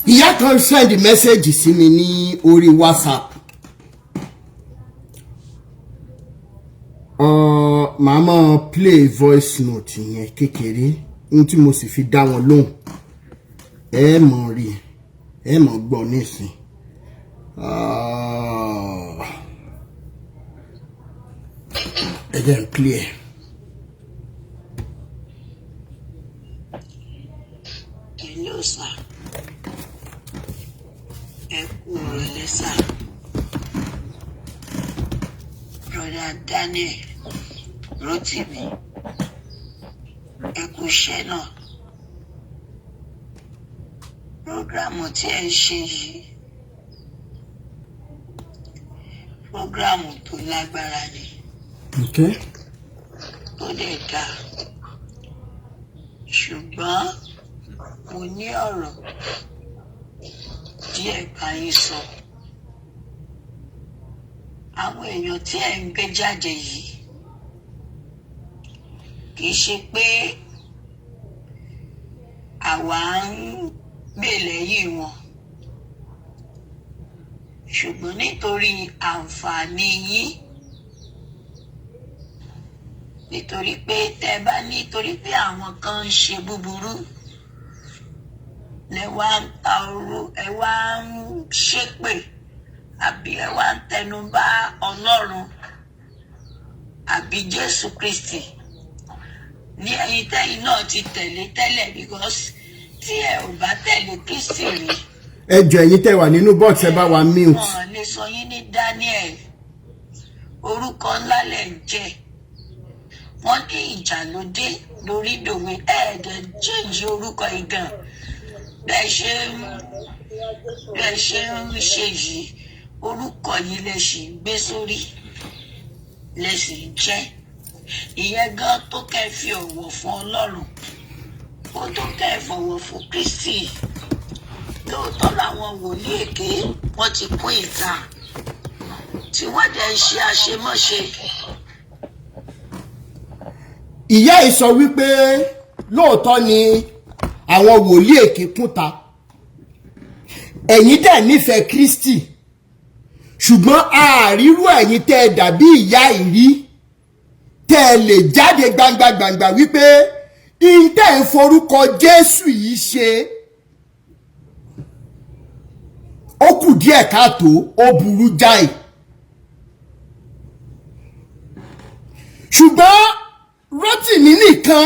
Ìyá kan send message sí mi ní orí WhatsApp. Màá máa play voice note yẹn kékeré, ohun tí mo sì fi dá wọn lóhùn, ẹ mọ̀ rí, ẹ mọ̀ gbọ́ nísìn. Ẹ jẹ́ n play ẹ̀. Hello sir. Ẹ kú ìrọ̀lẹ́ sir. Brother Daniel Rotimi, ẹ kú iṣẹ́ náà. Prógrámù tí ẹ ń ṣe yìí, prógrámù tó lágbára ni. Okay. Tó dẹ̀ dáa. Ṣùgbọ́n mo ní ọ̀rọ̀ díẹ̀ bá yín sọ. Àwọn èèyàn tí ẹ̀ ń gbé jáde yìí kì í ṣe pé àwa ń gbè lẹ́yìn wọn, ṣùgbọ́n nítorí àǹfààní yín, nítorí pé tẹ́ bá nítorí pé àwọn kan ń ṣe búburú lẹ wá ń ta oró, ẹ wá ń ṣépè, àbí ẹ wá ń tẹnu bá Ọlọ́run àbí Jésù Kristi ní ẹ̀yin tẹ́yin náà ti tẹ̀lé tẹ́lẹ̀, because tí ẹ ò bá tẹ̀lé Kristi rí. Ẹ jọ̀ọ́, ẹ̀yin tẹ́ wà nínú box, ẹ bá wa mute. Wọn lè sọ yín ní Daniel, orúkọ ńlá lẹ̀ ń jẹ́. Wọ́n ní ìjà ló dé lórí dòwe, ẹ̀ẹ́dẹ̀ change orúkọ ìgàn bẹ́ẹ̀ ṣe ń ṣe yìí. Orúkọ yìí lẹ ṣì ń gbé sórí, lẹ sì ń jẹ́. Ìyẹn gan tó kẹ́ fi ọ̀wọ̀ fún Ọlọ́run, ó tó kẹ́ fọ̀wọ̀ fún Kristi. Lóòótọ́ làwọn wòlíì èké wọ́n ti kún ìta, tí wọ́n dẹ̀ ń ṣe àṣemọ́ṣe. Ìyá yìí sọ wípé lóòótọ́ ni àwọn wòlíì èké kúnta, ẹ̀yin dẹ̀ nífẹ̀ẹ́ Kristi, ṣùgbọ́n àárírú ẹ̀yin tẹ́ ẹ dàbí ìyá ìrí tẹ́ ẹ lè jáde gbangba gbangba wípé ìtẹ́ ń forúkọ Jésù yìí ṣe, ó kù díẹ̀ káàtó, ó burú jáì. Ṣùgbọ́n Rótìmí nìkan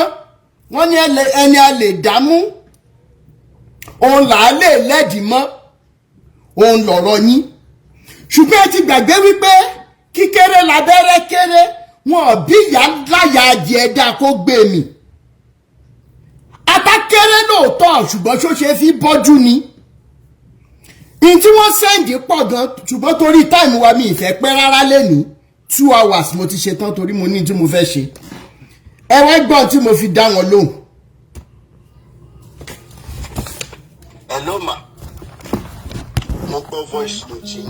wọ́n ní ẹni a lè dámú, òun là á lè lẹ́dìí mọ́, òun lọ̀rọ̀ yín. Ṣùgbọ́n ẹ ti gbàgbé wípé kíkéré labẹ́rẹ́ kéré, wọn ò bí ìyá láyà adìẹ dáa kó gbé mi. Ata kéré lóòótọ́, ṣùgbọ́n ṣó ṣe fi bọ́jú ni. N tí wọ́n send pọ̀ gan, ṣùgbọ́n torí time wa, mi ìfẹ́ pẹ́ rárá lẹ́ni. 2 hours mo ti ṣe tán, torí mo ní tí mo fẹ́ ṣe. Ẹ wá gbọ́n tí mo fi dá wọn lóhùn. Hello ma, mo gbọ́ voice note yín,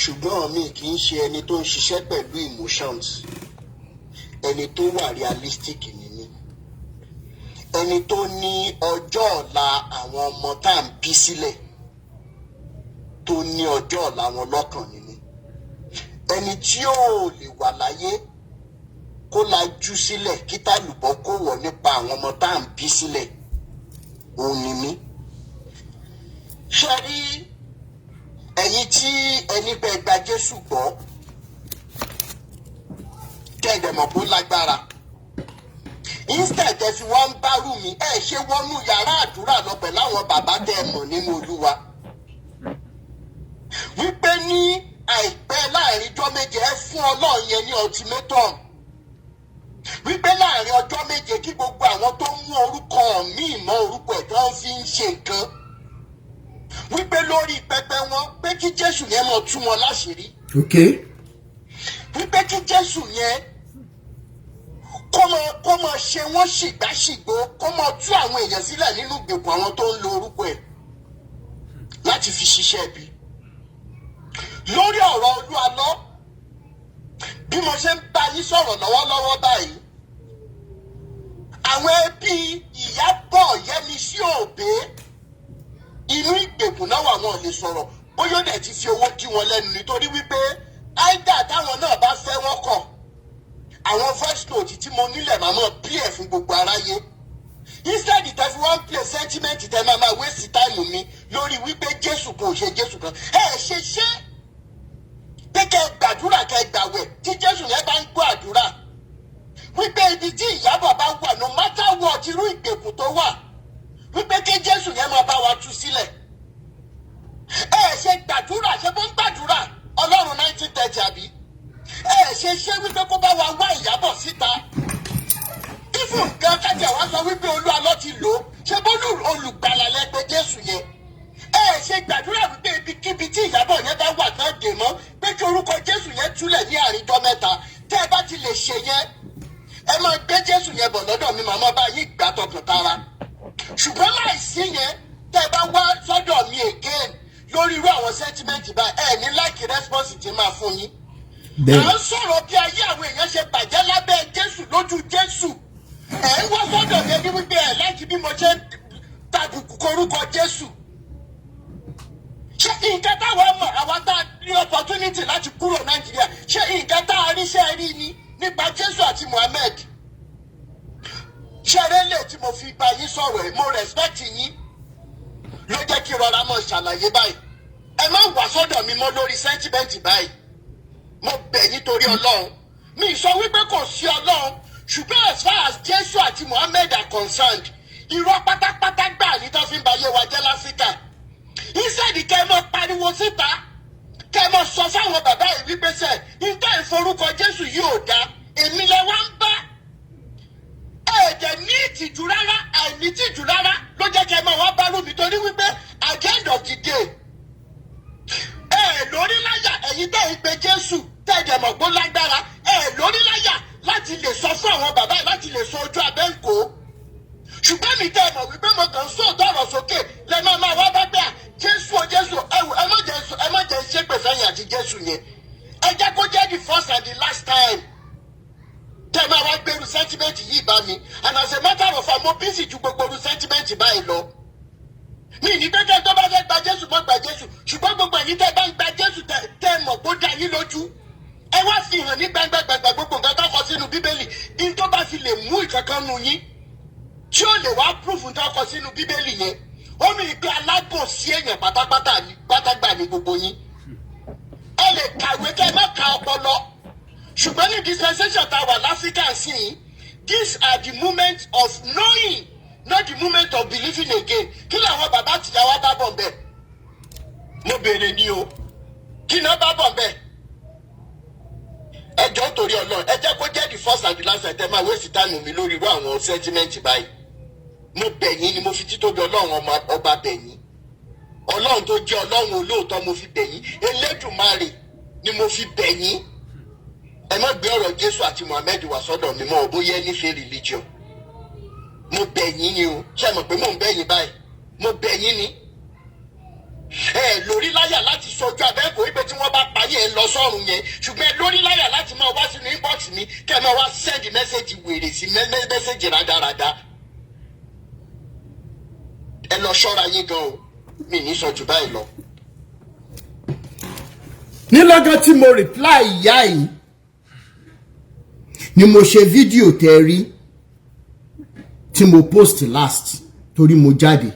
ṣùgbọ́n mi kì í ṣe ẹni tó ń ṣiṣẹ́ pẹ̀lú emotions. Ẹni tó wà realistic ni mí, ẹni tó ní ọjọ́ ọ̀la àwọn ọmọ tá à ń bí sílẹ̀, tó ní ọjọ́ ọ̀la wọn lọ́kàn ni mí, ẹni tí ò lè wà láyé kó lajú sílẹ̀ kí tàlùbọ́ kó wọ̀ nípa àwọn ọmọ tá à ń bí sílẹ̀, òun ni mí. Ṣe rí ẹ̀yin tí ẹni pẹ́ gba Jésù gbọ́, kẹ́ ẹ dẹ̀ mọ̀ bó lágbára, instead ẹ fi wọ́n ń bárù mi, ẹ ṣe wọnú yàrá àdúrà lọ pẹ̀lú àwọn bàbá tẹ́ ẹ mọ̀ nínú Olúwa, wípé ní àìpẹ́ láàrin ọjọ́ 7, ẹ fún Ọlọ́run yẹn ní ultimatum wípé láàrin ọjọ́ 7, kí gbogbo àwọn tó mú orúkọ míì mọ́ orúkọ ẹ̀ tó ń fi ń ṣe nǹkan, wípé lórí pẹpẹ wọn, pé kí Jésù yẹn mọ̀ tú wọn láṣìírí. Wípé kí Jésù yẹn kó mọ ṣe wọ́n ṣìgbàṣìgbò, kó mọ tú àwọn èèyàn sílẹ̀ nínú ìgbèkùn àwọn tó ń lo orúkọ ẹ̀ láti fi ṣiṣẹ́ ibi. Lórí ọ̀rọ̀ Olúalọ́, bí mo ṣe ń bá yín sọ̀rọ̀ lọ́wọ́lọ́wọ́ báyìí, àwọn ẹbí Ìyábọ̀ Yẹ́misí Òbé Inú ìgbèkùn náà wà, wọn ò lè sọ̀rọ̀. Bóyá ó dẹ̀ ti fi owó dí wọn lẹ́nu, nítorí wípé áìdá táwọn náà bá fẹ́, wọ́n kọ̀. Àwọn voice note tí mo nílẹ̀, màá mọ̀ play ẹ̀ fún gbogbo aráyé. Instead tẹ fi wọ́n play sentiment, tẹ máa waste time mi lórí wípé Jésù kò ṣe Jésù kan, ẹ ṣe ṣe pé kẹ gbàdúrà, kẹ gbàwẹ̀, tí Jésù yẹn bá ń gbọ́ àdúrà, wípé ibi tí Ìyábọ̀ bá wà, no matter what, irú ìgbèkùn tó wà, wípé kí Jésù yẹn máa bá wa tú sílẹ̀. Ẹ ṣe gbàdúrà, ṣe bó ń gbàdúrà Ọlọ́run 1930, àbí? Ẹ ṣe ṣe wípé kó bá wa wá Ìyábọ̀ síta. Even gan kájà wá sọ wípé Olúwa ló ti lò ó, ṣe bó olùgbàlà lẹ pé Jésù yẹn? Ẹ ṣe gbàdúrà wípé ibikíbi tí Ìyábọ̀ yẹn bá wà tán dè mọ́, pé kí orúkọ Jésù yẹn túlẹ̀ ní àríjọ mẹ́ta. Tẹ́ ẹ bá ti lè ṣe yẹn, ẹ máa gbé Jésù yẹn bọ̀ lọ́dọ̀ mi, màmá bá yín gbà tọkàn tara. Ṣùgbọ́n láìsí yẹn, tẹ́ ẹ bá wá sọ́dọ̀ mi again lórí irú àwọn sentiment báyìí, ẹ ní like response tí máa fún yín. À ń sọ̀rọ̀ bí ayé àwọn èèyàn ṣe bàjẹ́ lábẹ́ Jésù, lójú Jésù. Ẹ̀ ń wá sọ́dọ̀ mi ní wípé ẹ̀ láti bí mo ṣe ń tàbùkù korúkọ Jésù. Ṣé nǹkan táwọn mọ̀, àwa tá a ní opportunity láti kúrò Nàìjíríà, ṣé nǹkan tá a rí ṣe rí ni nípa Jésù àti Muhammed? Ṣeré tí mo fi bá yín sọ̀rọ̀ ẹ̀, mo respect yín, ló jẹ́ kí rọra mọ̀ ṣàlàyé báyìí. Ẹ má wá sọ́dọ̀ mi mọ́ lórí sentiment báyìí. Mo bẹ̀ nítorí Ọlọ́run. Mi sọ wípé kò sí Ọlọ́run, ṣùgbọ́n as far as Jésù àti Muhammed are concerned, irọ́ pátápátá gbà ní tó fi ń ba ayé wa jẹ́ láfíríkà. Instead kẹ́ ẹ mọ́ pariwo síta, kẹ́ ẹ mọ́ sọ fáwọn bàbá yìí wípé sẹ́ níta ìforúkọ Jésù yìí ò dáa, èmi lẹ wá ń bá. Ẹ dẹ̀ ní ìtìjú rárá. Àìní ìtìjú rárá ló jẹ́ kẹ́ ẹ máa wá bá rú mi, torí wípé at the end of the day, ẹ lórí láyà. Ẹ̀yin tẹ́ ẹ pe Jésù, tẹ́ ẹ dẹ̀ mọ̀ pé ó lágbára, ẹ lórí láyà láti lè sọ fún àwọn bàbá yìí, láti lè sọ ojú abẹ́ ń kó. Ṣùgbọ́n mi tẹ́ ẹ mọ̀ wípé mo kàn ń sóòótọ́ ọ̀rọ̀ sókè, lẹ máa máa wá bá gbà. Jésù o, Jésù, ẹ wò, ẹ má jẹ́ ṣépè fẹ́yìn àti Jésù yẹn. Ẹ jẹ́ kó jẹ́ the first and the last time tẹ́ ẹ máa wá gbèrú sentiment yìí bá mi. And as a matter of fact, mo busy ju gbogbo irú sentiment báyìí lọ. Mi ní pẹ́kẹ́ tó bá fẹ́ gba Jésù, mọ́ gba Jésù. Ṣùgbọ́n gbogbo ẹ̀yin tẹ́ bá ń gba Jésù, tẹ́ ẹ mọ̀ kó dá yín lójú, ẹ wá fi hàn ní gbangba gbangba gbogbo nǹkan tó kọ sínú Bíbélì. Ní tó bá fi lè mú ìkankan nu yín tí ó lè wá proof tó kọ sínú Bíbélì yẹn, ó mi pé alábòsí èèyàn pátápátá ní pátágbà ní gbogbo yín. Ẹ lè kàwé, kẹ́ ẹ má ka ọpọlọ. Ṣùgbọ́n ní dispensation tá a wà láfíríkà sí i, these are the moments of knowing, not the moment of believing again. Kí làwọn bàbá tìyàwó bá bọ̀ nbẹ̀? Mo béèrè ní o, kí náà bá bọ̀ nbẹ̀? Ẹ jọ̀ọ́, torí Ọlọ́run, ẹ jẹ́ kó jẹ́ the first and the last time tẹ́ máa waste time mi lórí irú àwọn sentiment báyìí. Mo bẹ̀ yín ni. Mo fi títóbi Ọlọ́run ọmọ ọba bẹ̀ yín. Ọlọ́run tó jẹ́ Ọlọ́run olóòótọ́, mo fi bẹ̀ yín. Elédùmarè ni mo fi bẹ̀ yín. Ẹ má gbé ọ̀rọ̀ Jésù àti Muhammed wá sọ́dọ̀ mi mọ́ ọ, bóyá ẹ nífẹ̀ẹ́ religion. Mo bẹ̀ yín ni o. Ṣé ẹ mọ̀ pé mò ń bẹ̀ yín báyìí? Mo bẹ̀ yín ni. Ẹ lórí láyà láti sọjú abẹ́kọ̀ọ́ wípé tí wọ́n bá parí ẹ lọ sọ́run yẹn, ṣùgbọ́n ẹ lórí láyà láti máa wá sínú inbox mi, kẹ́ ẹ máa wá send message wèrè sí message rádaràda. Ẹ lọ ṣọ́ra yín gan o. Mi ní sọ jù báyìí lọ. Nílọ́gán tí mo reply ìyá yìí ni mo ṣe fídíò tẹ́ rí tí mo post last, torí mo jáde.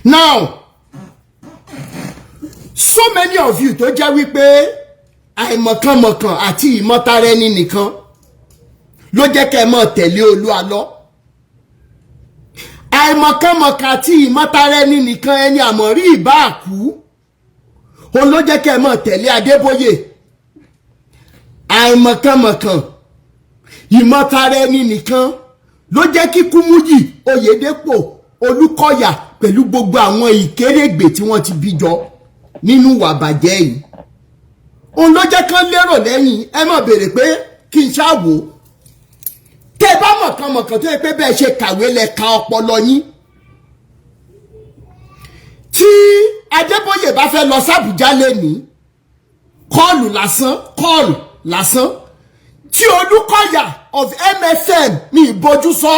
Now, so many of you tó jẹ́ wípé àìmọ̀kànmọ̀kàn àti ìmọ̀tara ẹni nìkan ló jẹ́ kẹ́ ẹ mọ̀ tẹ̀lé Olúalọ́, àìmọ̀kànmọ̀kàn àti ìmọ̀tara ẹni nìkan, ẹni àmọ̀rí ìbá àkú, òun ló jẹ́ kẹ́ ẹ mọ̀ tẹ̀lé Adébóyè. Àìmọ̀kànmọ̀kàn, ìmọ̀tara ẹni nìkan ló jẹ́ kí Kúmúyì, Oyèdépò, Olúkọ̀yà pẹ̀lú gbogbo àwọn ìkérégbè tí wọ́n ti bí jọ nínú ìwà bàjẹ́ yìí, òun ló jẹ́ kán lérò lẹ́yìn. Ẹ má béèrè pé kí n ṣáà wò ó. Tẹ́ ẹ bá mọ̀kànmọ̀kàn, tó yẹ pé bẹ́ẹ̀ ṣe kàwé lẹ ka ọpọlọ yín, tí Adébóyè bá fẹ́ lọ sàbújá lẹ́nìí, call lásán, call lásán tí Olúkọ̀yà of MSM ní ìbọjú sọ,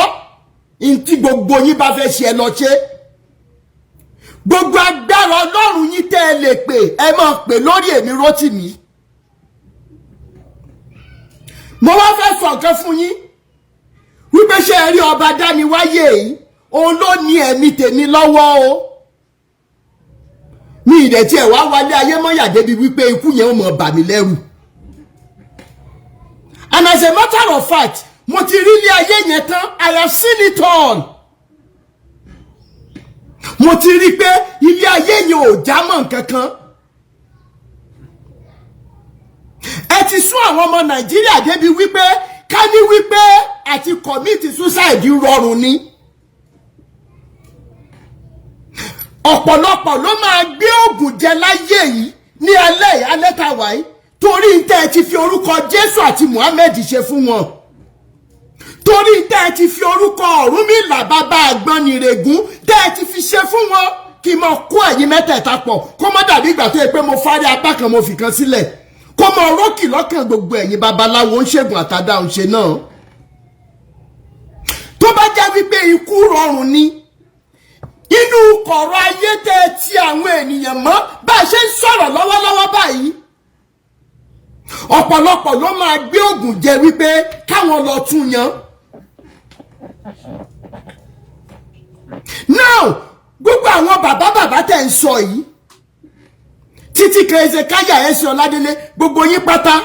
ntí gbogbo yín bá fẹ́ ṣe, ẹ lọ ṣe. Gbogbo agbára Ọlọ́run yín tẹ́ ẹ lè pè, ẹ máa pè lórí èmi Rótìmí. Mo wá fẹ́ sọ nǹkan fún yín wípé ṣé ẹ rí ọba dániwáyé yìí, òun ló ní ẹ̀mí tèmi lọ́wọ́ o. Mi ìdẹ̀tí ẹ̀ wá wálé ayé mọ́yà débi wípé ikú yẹn ó mọ̀ bà mí lẹ́rù. And as a matter of fact, mo ti rí ilé ayé yẹn tán. I have seen it all. Mo ti rí pé ilé ayé yẹn ò já mọ́ nǹkan kan. Ẹ ti sún àwọn ọmọ Nàìjíríà débi wípé ká ní wípé àti commit suicide rọrùn ni. Ọ̀pọ̀lọpọ̀ ló máa gbé oògùn jẹ láyé yìí ní alẹ́ yìí, alẹ́ tá a wà yìí, torí tẹ́ ẹ ti fi orúkọ Jésù àti Muhammed ṣe fún wọn, torí tẹ́ ẹ ti fi orúkọ Ọ̀rúnmìlà bàbá Àgbọnnìrègún tẹ́ ẹ ti fi ṣe fún wọn. Kí n máa kó ẹ̀yin mẹ́tẹ̀ẹ̀ta pọ̀, kó má dàbí ìgbà tó yẹ pé mo fárí apá kan, mo fi kan sílẹ̀, kó mọ rókì lọ́kàn gbogbo ẹ̀yin babaláwo ń ṣègùn àtàdá ń ṣe náà. Tó bá jẹ́ wípé ikú rọrùn ni, inú kọ̀rọ̀ ayé tẹ́ ẹ ti àwọn ènìyàn mọ́ bá a ṣe ń sọ̀rọ̀ lọ́wọ́lọ́wọ́ báyìí, ọ̀pọ̀lọpọ̀ ló máa gbé ògùn jẹ wípé káwọn lọ tún yan. Now gbogbo àwọn bàbá bàbá tẹ̀ ń sọ yìí, títí kan Hezekiah ẹ̀sìn Ọládélé, gbogbo yín pátá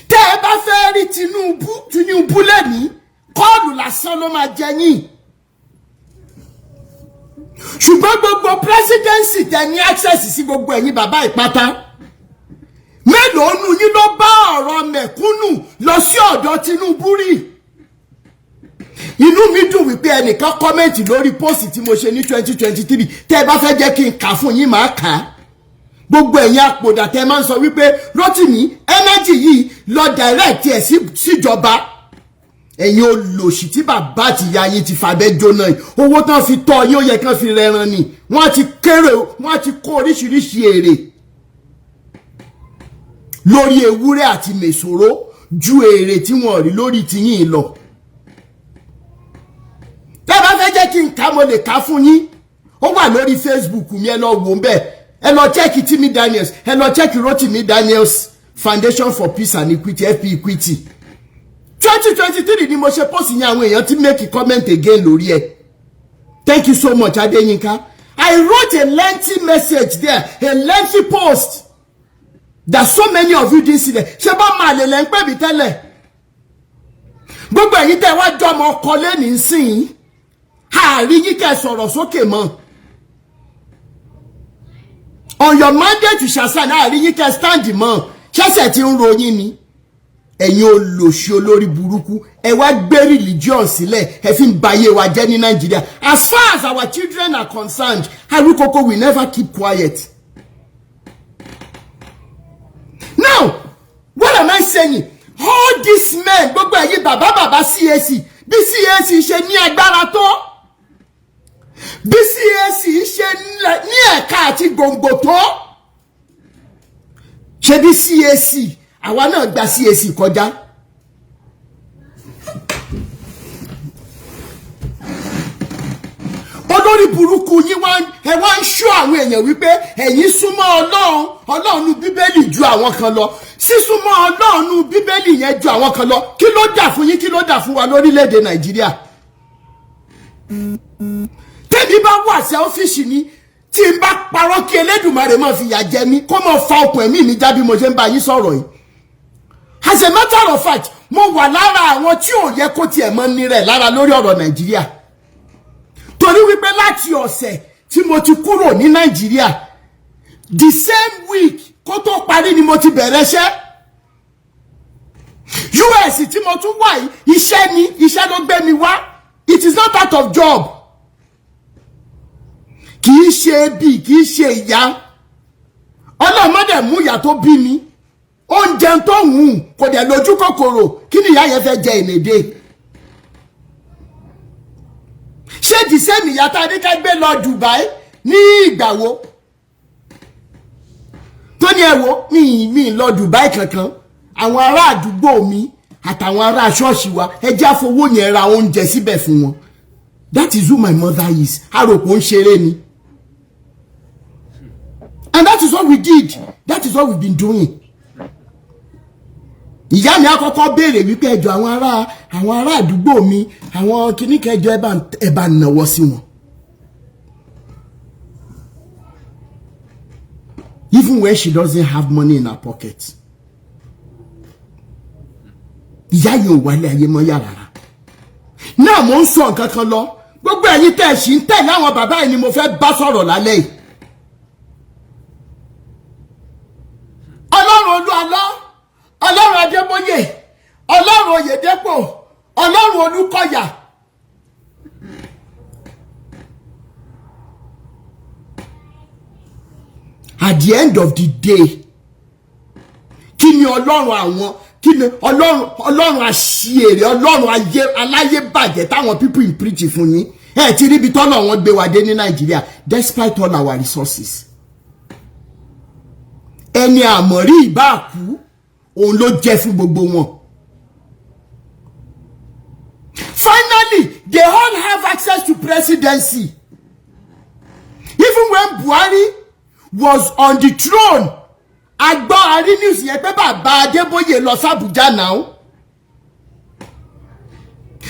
tẹ́ ẹ bá fẹ́ rí Tinubu, Tinubu lẹ́ni kọ́ọ̀lù lásán ló máa jẹ yín. Ṣùgbọ́n gbogbo presidency tẹ ní access sí, gbogbo ẹ̀yin bàbá ìpátá, mélòó nu yín ló bá ọ̀rọ̀ mẹ̀kúnnù lọ sí ọ̀dọ̀ Tinubu rí? Inú mi dùn wípé ẹnìkan comment lórí post tí mo ṣe ní 2023. Tẹ́ ẹ bá fẹ́ jẹ́ kí n kà fún yín, màá kà á. Gbogbo ẹ̀yin àpòdà tẹ́ máa ń sọ wípé Rótìmí energy yìí lọ direct ẹ̀ síjọba, ẹ̀yin olòṣì tí bàbá àti ìyá yín ti fàbẹ́ jóná yìí, owó tán fi tọ́ yín ó yẹ kán fi rẹran ni. Wọ́n ti kéré, wọ́n ti kó oríṣiríṣi èrè lórí ewúrẹ́ àti mèsòrò ju èrè tí wọ́n rí lórí tiyín lọ. Tẹ́ bá fẹ́ jẹ́ kí n kà, mo lè kà fún yín. Ó wà lórí Facebook mi, ẹ lọ wò ń bẹ́ẹ̀. Ẹ lọ check Timi Daniels, ẹ lọ check Rotimi Daniels Foundation for Peace and Equity, FP Equity. 2023 ni mo ṣe post yẹn, àwọn èèyàn ti make a comment again lórí ẹ. Thank you so much, Adeyinka. I wrote a lengthy message there, a lengthy post that so many of you didn't see there. Ṣé bá máa lè lẹ́ ń pè mí tẹ́lẹ̀? Gbogbo ẹ̀yin tẹ́ wá jọmọ ọkọ lẹ́nìí sìn, àárí yín kẹ́ sọ̀rọ̀ sókè mọ́. On your mandate you shall stand. Àárí yín kẹ́ stand mọ́. Ṣẹ́sẹ̀ tí ń ròyìn ni ẹ̀yin olòṣì olórí burúkú, ẹ wá gbé religion sílẹ̀, ẹ fi ń bayé wa jẹ́ ní Nàìjíríà. As far as our children are concerned, Awíkókó will never keep quiet. Now, what am I saying? All these men, gbogbo ẹ̀yin bàbá bàbá CAC, bí CAC ṣe ní agbára tó, bí CAC ṣe ní ẹ̀ka àti gbòǹgbò tó, ṣe bí CAC, àwa náà gba CAC kọjá. Olórí burúkú yín wá, ẹ wá ń ṣọ́ àwọn èèyàn wípé ẹ̀yin súnmọ́ Ọlọ́run, Ọlọ́run nu Bíbélì ju àwọn kan lọ. Sísúnmọ́ Ọlọ́run nu Bíbélì yẹn ju àwọn kan lọ, kí ló dà fún yín? Kí ló dà fún wa lórílẹ̀‐èdè Nàìjíríà? Tẹ́mi bá wà selfish ni, tí n bá parọ́ kí Elédùmarè máa fi yà jẹ mí, kó máa fa okùn ẹ̀mí mi já bí mo ṣe ń bá yín sọ̀rọ̀ yìí. As a matter of fact, mo wà lára àwọn tí ò yẹ kó tiẹ̀ mọ́ ní rẹ̀ lára lórí ọ̀rọ̀ Nàìjíríà, torí wípé láti ọ̀sẹ̀ tí mo ti kúrò ní Nàìjíríà, the same week kó tó parí ni mo ti bẹ̀rẹ̀ iṣẹ́. US tí mo tún wà yìí, iṣẹ́ ni, iṣẹ́ ló gbé mi wá. It is not out of job. Kì í ṣe ebi, kì í ṣe ìyá. Ọlọ́mọdé mú ìyá tó bí mi, oúnjẹ tó wù ú kò dẹ̀ lójú kòkòrò. Kí ni ìyá yẹn fẹ́ jẹ ìnèdè? Ṣé the same ìyá tá a ní ká gbé lọ Dubai ní ìgbà wo tó ní ẹ wo mi lọ Dubai kankan, àwọn ará àdúgbò mi àtàwọn ará ṣọ́ọ̀ṣì wa, ẹ jẹ́ àfọwọ́ yẹn ra oúnjẹ síbẹ̀ fún wọn. That is who my mother is. Àròpọ̀ ń ṣeré ni. And that is what we did. That is what we've been doing. Ìyá mi àkọ́kọ́ béèrè wípé ẹjọ́ àwọn ará àdúgbò mi, àwọn kìíní kẹjọ, ẹ bá nàwọ́ sí wọn. Even when she doesn't have money in her pocket. Ìyá yẹn ò wálé ayé mọ́ yàrá rárá. Náà mo ń sọ nǹkan kan lọ. Gbogbo ẹ̀yin tẹ́ ẹ̀ sì ń tẹ̀lé àwọn bàbá yìí ni mo fẹ́ bá sọ̀rọ̀ lálẹ́ yìí. Ọlọ́run Olúọlọ́, Ọlọ́run Adébóyè, Ọlọ́run Oyèdépò, Ọlọ́run Olúkọ̀yà. At the end of the day, kí ni Ọlọ́run àwọn, kí ni Ọlọ́run, Ọlọ́run àṣìírè, Ọlọ́run ayé aláyé bàjẹ́ táwọn people in preach fún yín? Ẹ ti ríbi tọ́nà wọn gbé wa dé ní Nàìjíríà, despite all our resources. Ẹni àmọ̀rí ìbá kú, òun ló jẹ́ fún gbogbo wọn. Finally, they all have access to presidency. Even when Buhari was on the throne, a gbọ́, a rí news yẹn pé bàbá Adébóyè lọ sí Àbújá náà.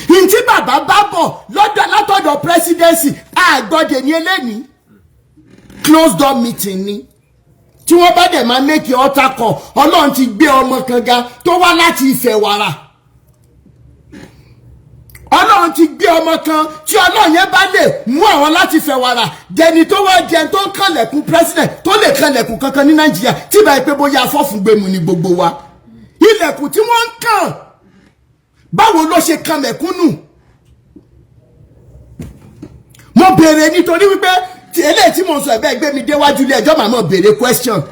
Ntí bàbá bá bọ̀ lọ́dọ̀ látọ̀dọ̀ presidency, àgbọ̀dẹ̀ ní eléyìí, closed door meeting ni. Tí wọ́n bá dẹ̀ máa make altar call, Ọlọ́run ti gbé ọmọ kan ga tó wá láti Ìfẹ́ wàrà. Ọlọ́run ti gbé ọmọ kan tí Ọlọ́run yẹn bá lè mú àwọn láti Ìfẹ́ wàrà dẹni tó wá jẹun, tó ń kànlẹ̀kùn president, tó lè kànlẹ̀kùn kankan ní Nàìjíríà, tí báyìí pé bóyá afọ́fúngbẹ̀mù ni gbogbo wa. Ilẹ̀kùn tí wọ́n ń kàn, báwo ló ṣe kan mẹ̀kúnnù? Mo béèrè nítorí wípé tí eléyìí tí mo sọ ẹ̀bẹ́ gbé mi déwájú ilé ẹjọ́, màmá béèrè question.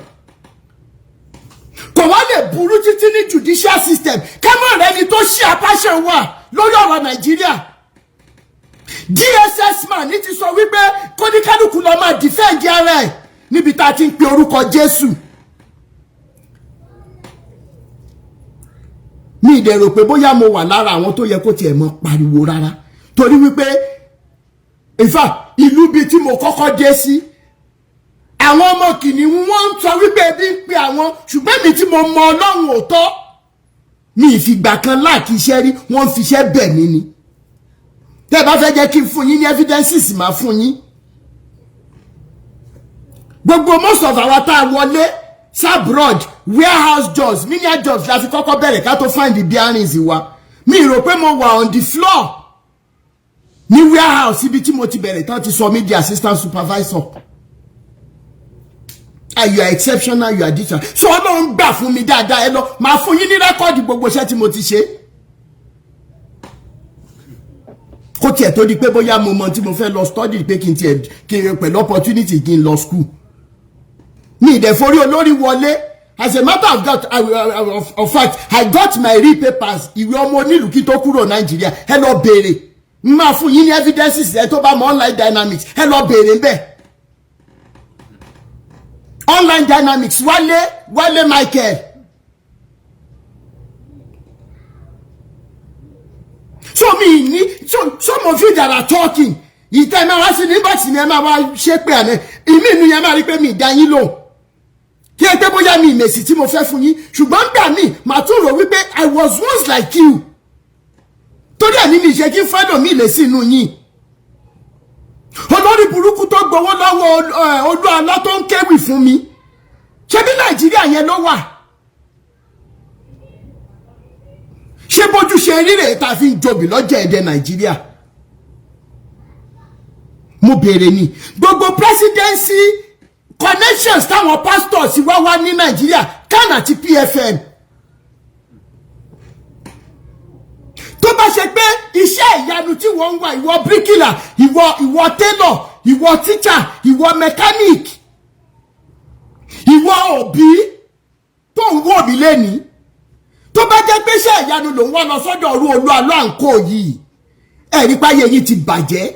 Kò wá lè burú títí ní judicial system kámọ́ rẹ ni tó ṣí apáṣẹ wà lórí ọ̀rọ̀ Nàìjíríà. DSS man ní ti sọ wípé kóníkálukú lọ máa defend ara ẹ̀ níbi tá a ti ń pe orúkọ Jésù. Mi ì dẹ̀ rò pé bóyá mo wà lára àwọn tó yẹ kó tiẹ̀ mọ pariwo rárá, torí wípé in fact, ìlú bíi tí mo kọ́kọ́ dé sí, àwọn ọmọ kìnìún, wọ́n ń sọ wípé ebi ń pe àwọn, ṣùgbọ́n mi tí mo mọ Ọlọ́run òótọ́, mi ìfìgbà kan láàkì iṣẹ́ rí. Wọ́n ń fiṣẹ́ bẹ̀ mí ni. Tẹ́ ẹ bá fẹ́ jẹ́ kí n fún yín ní evidences, máa fún yín. Gbogbo most of our tá a wọlé abroad, warehouse jobs, menial jobs la fi kọ́kọ́ bẹ̀rẹ̀ ká tó find the bearings wa. Mi rò pé mo wà on the floor ní warehouse ibi tí mo ti bẹ̀rẹ̀ tán ti sọ mí di assistant supervisor. Ah, you are exceptional, you are different. So Ọlọ́run gbà fún mi dáadáa. Ẹ lọ, màá fún yín ní record gbogbo iṣẹ́ tí mo ti ṣe kó tiẹ̀ tó di pé bóyá mo mọ tí mo fẹ́ lọ study, pé kí n tiẹ̀ kí n pẹ̀lú opportunity kí n lọ school. Mi ìdẹ̀forí olórí wọlé. As a matter of fact, I got my real papers, ìwé ọmọ onílùú, kí tó kúrò Nàìjíríà. Ẹ lọ béèrè, n máa fún yín ní evidences. Ẹ tó bá mọ Online Dynamics, ẹ lọ béèrè ń bẹ̀. Online Dynamics, Wálé, Wálé Michael. So mi ní, so some of you that are talking, ìtẹ́ máa wá sí ní inbox mi, ẹ máa wá ṣe pé àná ìmí inú yẹn máa rí pé mi ìdá yín lò kí ẹ pé bóyá mi ìmẹ̀sì tí mo fẹ́ fún yín, ṣùgbọ́n gbà mí màá tún rò wípé I was once like you. Torí ẹ̀ ní mi ṣe kí fẹ́lò mi lè sí inú yín. Olórí burúkú tó gbowó lọ́wọ́ olú alọ́ tó ń kéwì fún mi, ṣé bí Nàìjíríà yẹn ló wà? Ṣé bójú ṣe rírè tá a fi ń jobi lọ́jà ẹ̀dẹ̀ Nàìjíríà? Mo béèrè ni. Gbogbo presidency connections táwọn pastors wá wá ní Nàìjíríà, CAN àti PFN, tó bá ṣe pé iṣẹ́ ìyanu tí wọ́n ń wá, ìwọ bíríkìlà, ìwọ tailor, ìwọ teacher, ìwọ mechanic, ìwọ òbí tó ń wò mí lẹ́ni, tó bá jẹ́ pé iṣẹ́ ìyanu lòún wá lọ sọ́dọ̀ ọ̀rú olú alọ́ àǹkó yìí, ẹ̀rí páyé yìí ti bàjẹ́.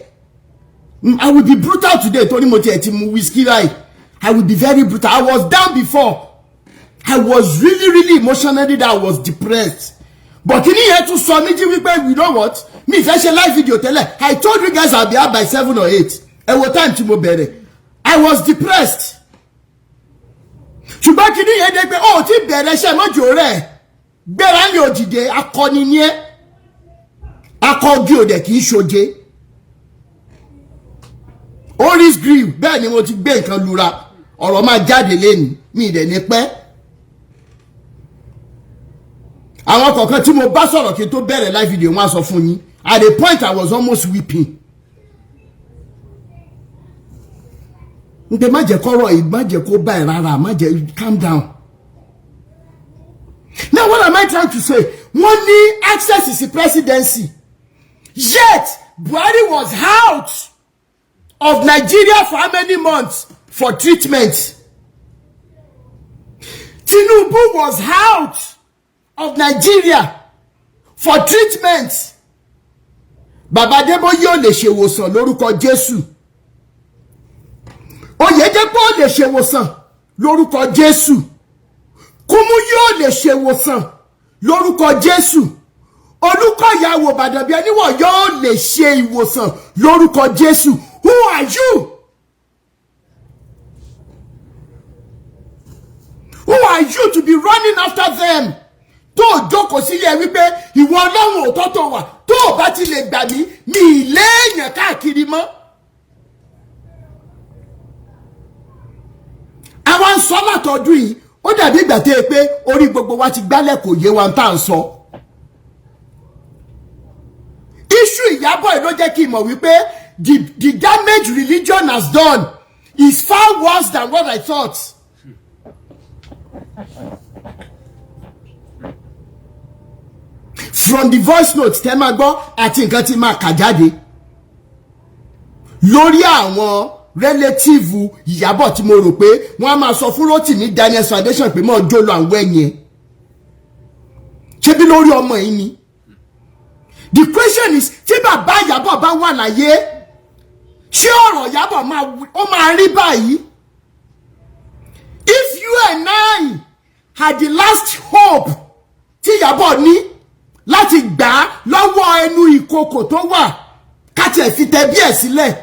I will be brutal today torí mo tiẹ̀ ti mu whiskey right. I will be very brutal. I was down before. I was really, really emotionally that I was depressed, but kí ni yẹn tún sọ mí jí wípé, you know what, mi fẹ́ ṣe live video tẹ́lẹ̀. I told you guys I'll be out by 7 or 8. Ẹ wo time tí mo bẹ̀rẹ̀. I was depressed. Ṣùgbọ́n kí ni yẹn dé pé ó ti bẹ̀rẹ̀ iṣẹ́ mọ́jọ́ rẹ̀ gbéra ní òdìdé akọni ni ẹ́, akọgi òdẹ kì í ṣoje. Oris grill, bẹ́ẹ̀ ni mo ti gbé nǹkan lura, ọ̀rọ̀ máa jáde lẹ́nu mi ìdẹ̀ ní pẹ́. Àwọn kọ̀ọ̀kan tí mo bá sọ̀rọ̀ kí n tó bẹ̀rẹ̀ live video, wọ́n á sọ fún yín, at the point I was almost weeping. Npe má jẹ́ kọ́rọ̀ yìí, má jẹ́ kó bá ẹ̀ rárá, má jẹ́, calm down. Now what am I trying to say? Wọ́n ní access sí presidency, yet Buhari was out of Nigeria for how many months for treatment? Tinubu was out of Nigeria for treatment. Bàbá Adébóyè ò lè ṣèwòsàn lórúkọ Jésù. Oyèdépò ò lè ṣèwòsàn lórúkọ Jésù. Kúmúyí ò lè ṣèwòsàn lórúkọ Jésù. Olúkọ̀yà wò Ìbàdàn bí ẹniwọ̀ yóò lè ṣe ìwòsàn lórúkọ Jésù. Who are you? Who are you to be running after them? Tó o jókòó sílé wípé ìwọ Ọlọ́run òótọ́ tó wà, tó o bá ti lè gbà mí, mi ì léèyàn káàkiri mọ́. Àwa ń sọ látọdún yìí, ó dàbí ìgbà tó yẹ pé orí gbogbo wa ti gbálẹ̀, kò yé wa tá à ń sọ. Issue Ìyábọ̀ yìí ló jẹ́ kí n mọ̀ wípé the damage religion has done is far worse than what I thought. From the voice note tẹ́ máa gbọ́ àti nǹkan tí máa kà jáde lórí àwọn relative Ìyábọ̀ tí mo rò pé wọ́n á máa sọ fún Rótìmí Daniels Foundation pé mọ́ jó lọ àwọn ẹ̀yìn ẹ̀, ṣebí lórí ọmọ yìí ni. The question is, tí bàbá Ìyábọ̀ bá wà láyé, ṣé ọ̀rọ̀ Ìyábọ̀ ó máa rí báyìí? If you and I had the last hope tí Ìyábọ̀ ní láti gbà á lọ́wọ́ ẹnu ìkòkò tó wà, káti ẹ̀ fi tẹ bí ẹ̀ sílẹ̀,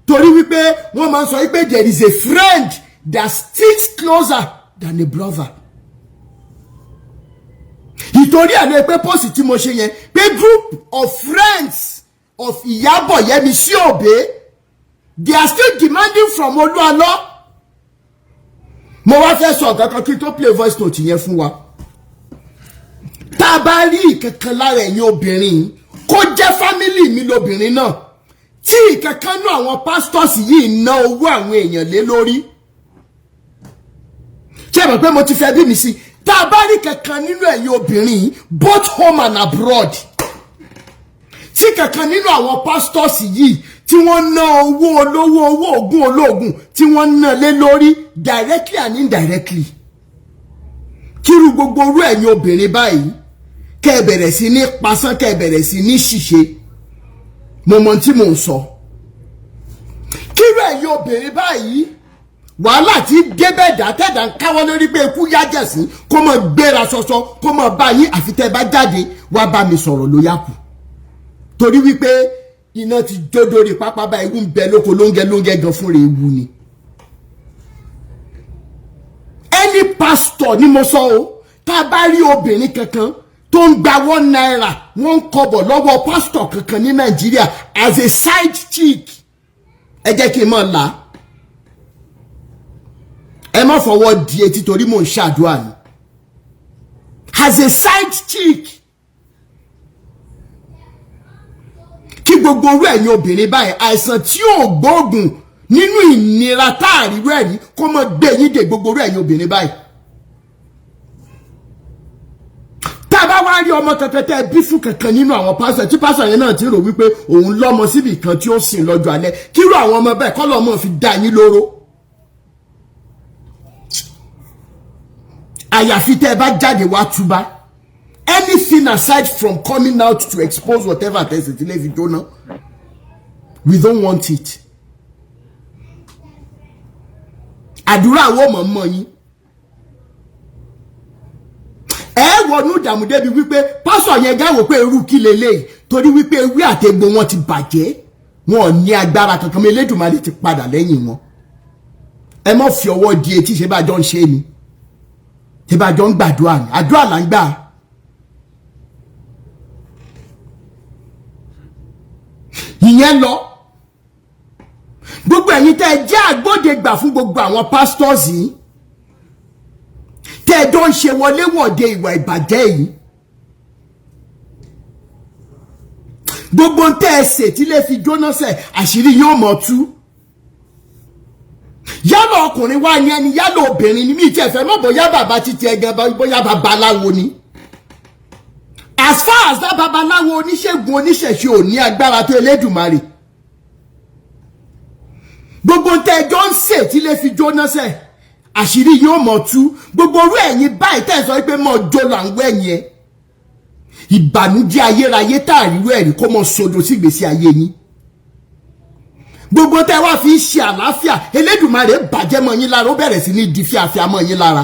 torí wípé wọ́n máa ń sọ wípé there is a friend that sticks closer than a brother. Ìtorí ẹ̀ ló pé pọ́sì tí mo ṣe yẹn pé group of friends of Ìyábọ̀ Yẹ́misí Òbé, they are still demanding from Olúalọ́. Mo wá fẹ́ sọ nǹkan kan kí n tó play voice note yẹn fún wa. Tá a bá rí ìkankan lára ẹ̀yin obìnrin, kó jẹ́ family mi lobìnrin náà, tí ìkankan náà àwọn pastors yìí ná owó àwọn èèyàn lé lórí, ṣé ẹ mọ̀ pé mo ti fẹ́ bí mi sí? Tá a bá rí kankan nínú ẹ̀yin obìnrin, both home and abroad, tí kankan nínú àwọn pastors yìí tí wọ́n ná owó olówó, owó ògùn olóògùn tí wọ́n ná lé lórí directly and indirectly, kírú gbogbo orú ẹ̀yin obìnrin báyìí kẹ́ ẹ bẹ̀rẹ̀ sí ní pasán, kẹ́ ẹ bẹ̀rẹ̀ sí ní ṣìṣe. Mo mọ tí mò ń sọ. Kírú ẹ̀yin obìnrin báyìí, wàhálà tí débẹ̀ dá tẹ̀dá ń káwọ́ lórí pé ikú yájẹ̀sín, kó mọ̀ gbéra ṣọṣọ, kó mọ̀ bá yín, àfi tẹ́ bá jáde wá bá mi sọ̀rọ̀ ló yá kù. Torí wípé iná ti jó dórí pápá bá ewu ń bẹ lóko lóńgẹ lóńgẹ gan fúnra ewu ni. Any pastor ni mo sọ o, tá a bá rí obìnrin kankan tó ń gba 1 naira, 1 kọ́bọ̀ lọ́wọ́ pastor kankan ní Nàìjíríà as a side chick, ẹ jẹ́ kí n mọ̀ là. Ẹ má fọwọ́ di etí torí mò ń ṣàdúrà ni. As a side chick, kí gbogbo orú ẹ̀yin obìnrin báyìí, àìsàn tí ò gbóògùn nínú ìnira táàrí rẹ̀ rí kó mọ gbé yín dé gbogbo orú ẹ̀yin obìnrin báyìí. Tá a bá wá rí ọmọ kankan tẹ́ ẹ bí fún kankan nínú àwọn pásítọ̀, tí pásítọ̀ yẹn náà ti rò wípé òun lọ́mọ síbì kan tí ó sìn lọ́jọ́ alẹ́, kírú àwọn ọmọ bẹ́ẹ̀ kọ́ lọ́mọ fi dá yín lóró. Àyàfi tẹ́ ẹ bá jáde wá túbá. Anything aside from coming out to expose whatever tẹ̀sí tí lè fi jóná, we don't want it. Àdúrà wo mọ̀ mọ̀ yín. Ẹ wọnú ìdààmú débi wípé pásọ̀ yẹn gáwó pé irú kí leléyìí, torí wípé ewé àtegbò wọn ti bàjẹ́, wọn ò ní agbára kankan mọ́, Elédùmarè ti padà lẹ́yìn wọn. Ẹ má fi ọwọ́ di etí ṣe bá jọ ń ṣe ni. Tí bá jọ ń gbàdúrà ní àdúrà là ń gbà. Ìyẹn lọ. Gbogbo ẹ̀yin tẹ́ ẹ jẹ́ àgbọ́dẹ̀gbà fún gbogbo àwọn pastors yìí, tẹ́ ẹ jọ ń ṣe wọléwọ̀de ìwà ìbàjẹ́ yìí, gbogbo tẹ́ ẹ ṣe tí lè fi jóná sẹ̀, àṣírí yóò mọ̀ tú. Yálà ọkùnrin wá ní ẹni, yálà obìnrin ni, mí tí ẹ fẹ́ mọ̀ bóyá bàbá títí ẹ gan, bóyá babaláwo ni. As far as that babaláwo, oníṣègùn, oníṣẹ̀ṣe ò ní agbára tó Elédùmarè, gbogbo tẹ́ ẹ jọ ń ṣe tí lè fi jóná sẹ̀, àṣírí yóò mọ̀ tú. Gbogbo orú ẹ̀yin báyìí tẹ́ ẹ sọ pé mọ̀ jó là ń wẹ̀ yẹn, ìbànújẹ́ ayérayé tá àríwú ẹ̀rí kó mọ sodo sí ìgbésí ayé yín. Gbogbo tẹ́ wá fi ń ṣe àlàáfíà, Elédùmarè bàjẹ́ mọ́ yín lára, ó bẹ̀rẹ̀ sí ní di fíafíà mọ́ yín lára.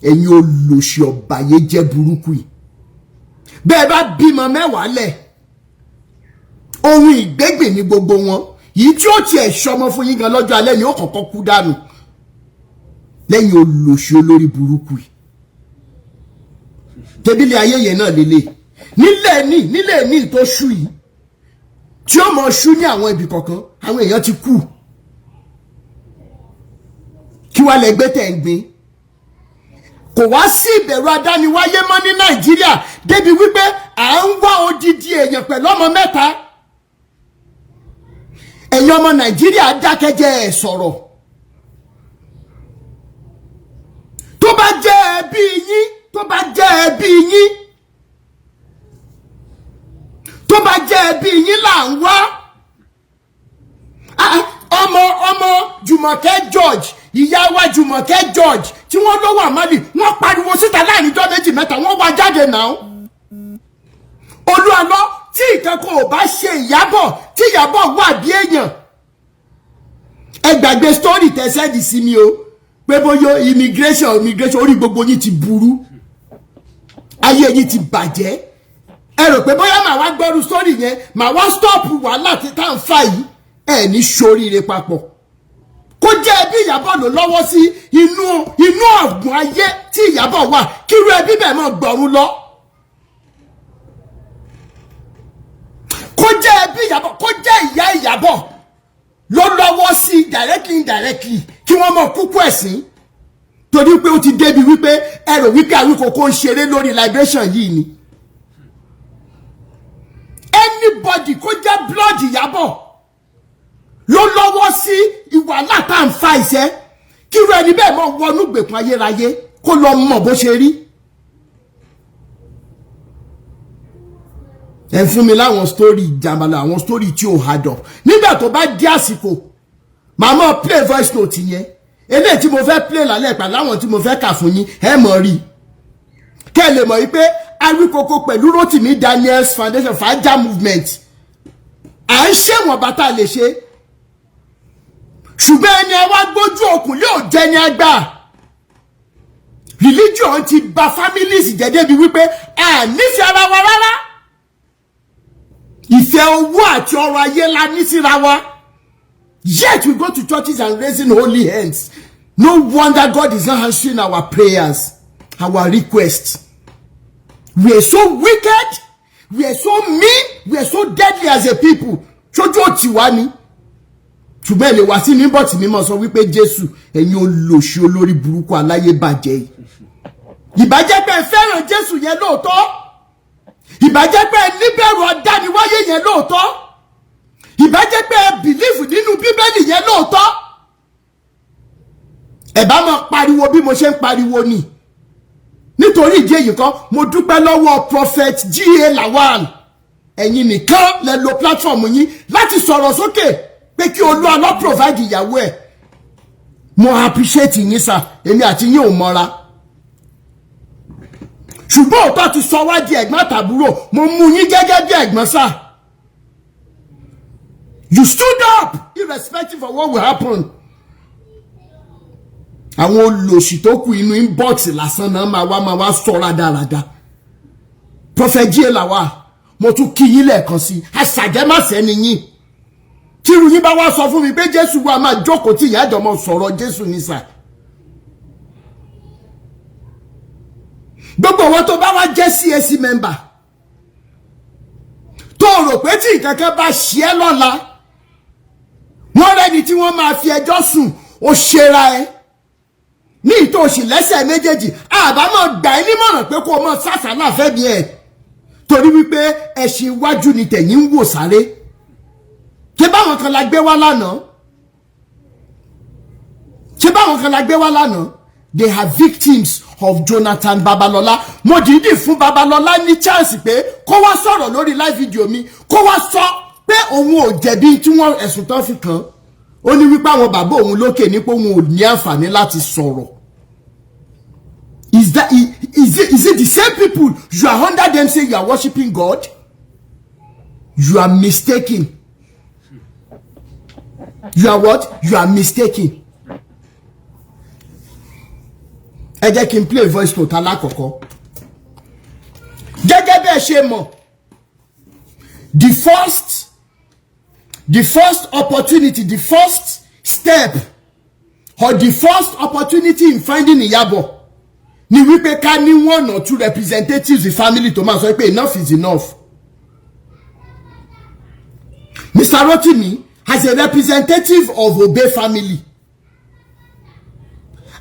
Ẹ̀yin olòṣì ọ̀bàyéjẹ́ burúkú yìí, bẹ́ẹ̀ bá bímọ mẹ́wàá lẹ̀, ohun ìgbégbè ní gbogbo wọn. Yìí tí ó tiẹ̀ ṣọmọ fún yín gan lọ́jọ́ alẹ́ ni ó kọ́kọ́ kú dànù lẹ́yìn olòṣì olórí burúkú yìí. Tẹ́bílẹ̀ ayé yẹn náà lélẹ̀ nílẹ̀ ní tó ṣú yìí, tí ó mọ̀ ṣú ní àwọn ibì kọ̀ọ̀kan, àwọn èèyàn ti kú. Kí wàá lẹ gbé tẹ̀ ń gbin? Kò wá sí ìbẹ̀rù adániwáyé mọ́ ní Nàìjíríà, débi wípé à ń wá odidi èèyàn pẹ̀lú ọmọ mẹ́ta. Ẹ̀yin ọmọ Nàìjíríà dákẹ́jẹ́, ẹ̀ sọ̀rọ̀. Tó bá jẹ́ ẹbí yín, tó bá jẹ́ ẹbí yín, tó bá jẹ́ ẹbí yín là ń wá. Ọmọ Jùmọ̀kẹ́ George, ìyá wa Jùmọ̀kẹ́ George tí wọ́n ló wà Mali, wọ́n pariwo síta láàrin ijọ́ méjì mẹ́ta, wọ́n wá jáde náà. Olúwalọ́ tí ìkankan ò bá ṣe Ìyábọ̀, tí Ìyábọ̀ wà bí èèyàn, ẹ gbàgbé story tẹ send sí mi o, pé bóyá immigration, orí gbogbo yín ti burú, ayé yín ti bàjẹ́. Ẹ rò pé bóyá màá wá gbọ́rú story yẹn, màá wá stop wàhálà tí tá à ń fà yìí. Ẹ ní ṣoríire papọ̀. Kó jẹ́ ẹbí Ìyábọ̀ ló lọ́wọ́ sí inú ọ̀gbun ayé tí Ìyábọ̀ wà, kírú ẹbí bẹ́ẹ̀ mọ̀ gbọ̀run lọ. Kó jẹ́ ẹbí Ìyábọ̀, kó jẹ́ ìyá Ìyábọ̀ ló lọ́wọ́ sí directly, indirectly, kí wọ́n mọ̀ kúkú ẹ̀sìn, torí pé ó ti débi wípé ẹ rò wípé Awíkòkó ń ṣeré lórí liberation yìí ni. Anybody kó jẹ́ blood Ìyábọ̀ ló lọ́wọ́ sí ìwà látà ń fa ìṣẹ́, kírú ẹni bẹ́ẹ̀ mọ̀ wọnú gbèkùn ayérayé, kó lọ mọ̀ bó ṣe rí. Ẹ fún mi láwọn story jàmbálà, àwọn story tí ò hard up. Nígbà tó bá dé àsìkò, màá mọ̀ play voice note yẹn. Eléyìí tí mo fẹ́ play lálẹ́ pàlú àwọn tí mo fẹ́ kà fún yín, ẹ mọ̀ rí kẹ́ ẹ lè mọ̀ wípé Awíkòkó pẹ̀lú Rotimi Daniels Foundation Fàájà movement, à ń ṣèwọ̀n bàtà lè ṣe, ṣùgbọ́n ẹni ẹ wá gbójú òkun yóò jẹ́ ní agbá. Religion ti bà families jẹ́ débi wípé a nífẹ̀ẹ́ ara wa rárá. Ìfẹ́ owó àti ọrọ̀ ayé la ní síra wa. Yet we go to churches and raising holy hands. No wonder God is not answering our prayers, our requests. We are so wicked, we are so mean, we are so deadly as a people. Ṣojú òtí wa ni, ṣùgbọ́n ẹ lè wá sí mi bọ̀ tí mímọ́ sọ wípé Jésù. Ẹ̀yin olòṣì olórí burúkú aláyé bàjẹ́ yìí, ìbàjẹ́ pé ẹ fẹ́ràn Jésù yẹn lóòótọ́, ìbàjẹ́ pé ẹ níbẹ̀rù ọ̀dániwáyé yẹn lóòótọ́, ìbàjẹ́ pé ẹ believe nínú Bíbélì yẹn lóòótọ́, ẹ bá máa pariwo bí mo ṣe ń pariwo ni. Nítorí ìdí èyí kan, mo dúpẹ́ lọ́wọ́ Prophet G.A. Lawal. Ẹ̀yin nìkan lẹ lo platform yín láti sọ̀rọ̀ sókè pé kí Olúwa lọ provide ìyàwó ẹ̀. Mo appreciate yín sir. Èmi àti yín ò mọ́ra, ṣùgbọ́n òótọ́ ti sọ wá di ẹ̀gbọ́n àtàbúrò. Mo mú yín gẹ́gẹ́ bí ẹ̀gbọ́n sir. You stood up irrespective of what will happen. Àwọn olòṣì tó kù inú inbox lásán náà máa wá sọ rádaràda. Prophet G.A. Lawal, mo tún kí yín lẹ́ẹ̀kan sí, àṣàjẹ́màṣẹ́ ni yín. Tírú yín bá wá sọ fún mi pé Jésù wa, máa jókòó tí ìyá àjọmọ sọ̀rọ̀ Jésù ní sà. Gbogbo wọn tó bá wá jẹ́ CAC member, tó rò pé tí nǹkan kan bá ṣe é lọ́la, wọ́n rẹ́ni tí wọ́n máa fi ẹjọ́ sùn, ó ṣera ẹ ní ìtòsí lẹ́sẹ̀ méjèèjì. Àbámọ̀ gbà ẹ́ nímọ̀ràn pé kó o mọ̀ sàṣàlà fẹ́mi ẹ̀, torí wípé ẹṣin iwájú ni tẹ̀yìn ń wò sáré. Ṣé báwọn kan la gbé wá lánàá? Ṣé báwọn kan la gbé wá lánàá? They are victims of Jonathan Babalola. Mo dìídì fún Babalola ní chance pé kó wá sọ̀rọ̀ lórí live video mi, kó wá sọ pé òun ò jẹ̀bi tí wọ́n ẹ̀sùn tán fi kàn. Ó ní wípé àwọn bàbá òun lókè ní pé òun ò ní àǹfààní láti sọ̀rọ̀. Is it the same people you are under them say you are worshiping God? You are mistaken. You are what? You are mistaken. Ẹ jẹ́ kí n play voice note alákọ̀ọ́kọ́. Gẹ́gẹ́ bẹ́ẹ̀ ṣe mọ̀, the first opportunity, the first step or the first opportunity in finding Ìyábọ̀ ni wípé ká ní one or two representatives, the family, tó máa sọ pé enough is enough. Mr. Rotimi, as a representative of Obe family,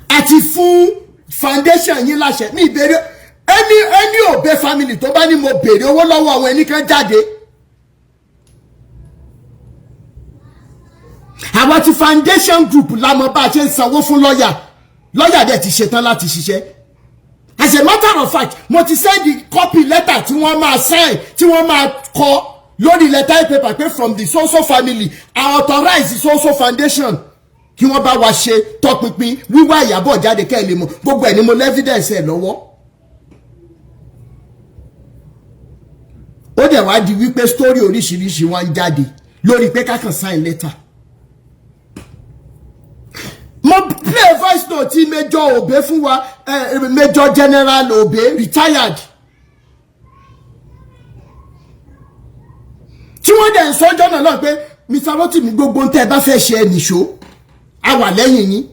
àti fún foundation yín láṣẹ mi ìbéèrè ẹni Obe family tó bá ní mo béèrè owó lọ́wọ́ àwọn ẹnì kan jáde. Àwọn ti foundation group la mọ̀ bá a ṣe ń sanwó fún lọ́yà. Lọ́yà dẹ̀ ti ṣetán láti ṣiṣẹ́. As a matter of fact, mo ti send the copy letter tí wọ́n máa sign, tí wọ́n máa kọ lórí letter paper pé from the so-so family, I authorize the so-so foundation kí wọ́n bá wa ṣe tọpinpin wíwá Ìyábọ̀ jáde. Kẹ́ ẹ̀ lè mọ̀, gbogbo ẹ̀ ni mo evidence ẹ̀ lọ́wọ́. Ó dẹ̀ wá di wípé story oríṣiríṣi wá ń jáde lórí pé ká kàn sign letter. Mo play voice note tí Major Obe fún wa, Major General Obe, retired, tí wọ́n dẹ̀ ń sọ́jọ́ náà lọ́ọ̀ pé Mr. Rotimi, gbogbo ń tẹ́ ẹ bá fẹ́ ṣe, ẹ nìṣó, a wà lẹ́yìn yín.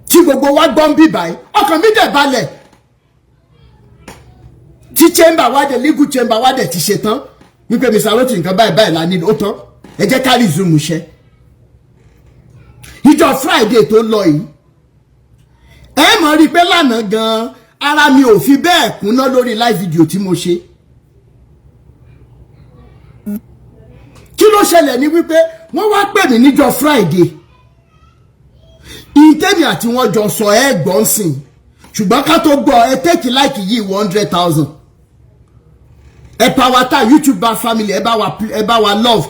Tí gbogbo wa gbọ́n bí báyìí, ọkàn mi dẹ̀ balẹ̀. Tí chamber wa dẹ̀, legal chamber wa dẹ̀ ti ṣe tán wípé Mr. Rotimi, nǹkan báyìí báyìí la nílò, ó tán, ẹ jẹ́ ká resume iṣẹ́. Ìjọ Friday tó lọ yìí, ẹ mọ̀ rí i pé lánàá gan-an ara mi ò fi bẹ́ẹ̀ kúnná lórí live video tí mo ṣe. Kí ló ṣẹlẹ̀ ní wípé wọ́n wá pè mí níjọ́ Friday. Ìtẹ́mi àti wọ́n jọ sọ ẹ gbọ́n sìn, ṣùgbọ́n ká tó gbọ́, ẹ take like yìí 100,000, ẹ power tap YouTube bá family, ẹ bá wa love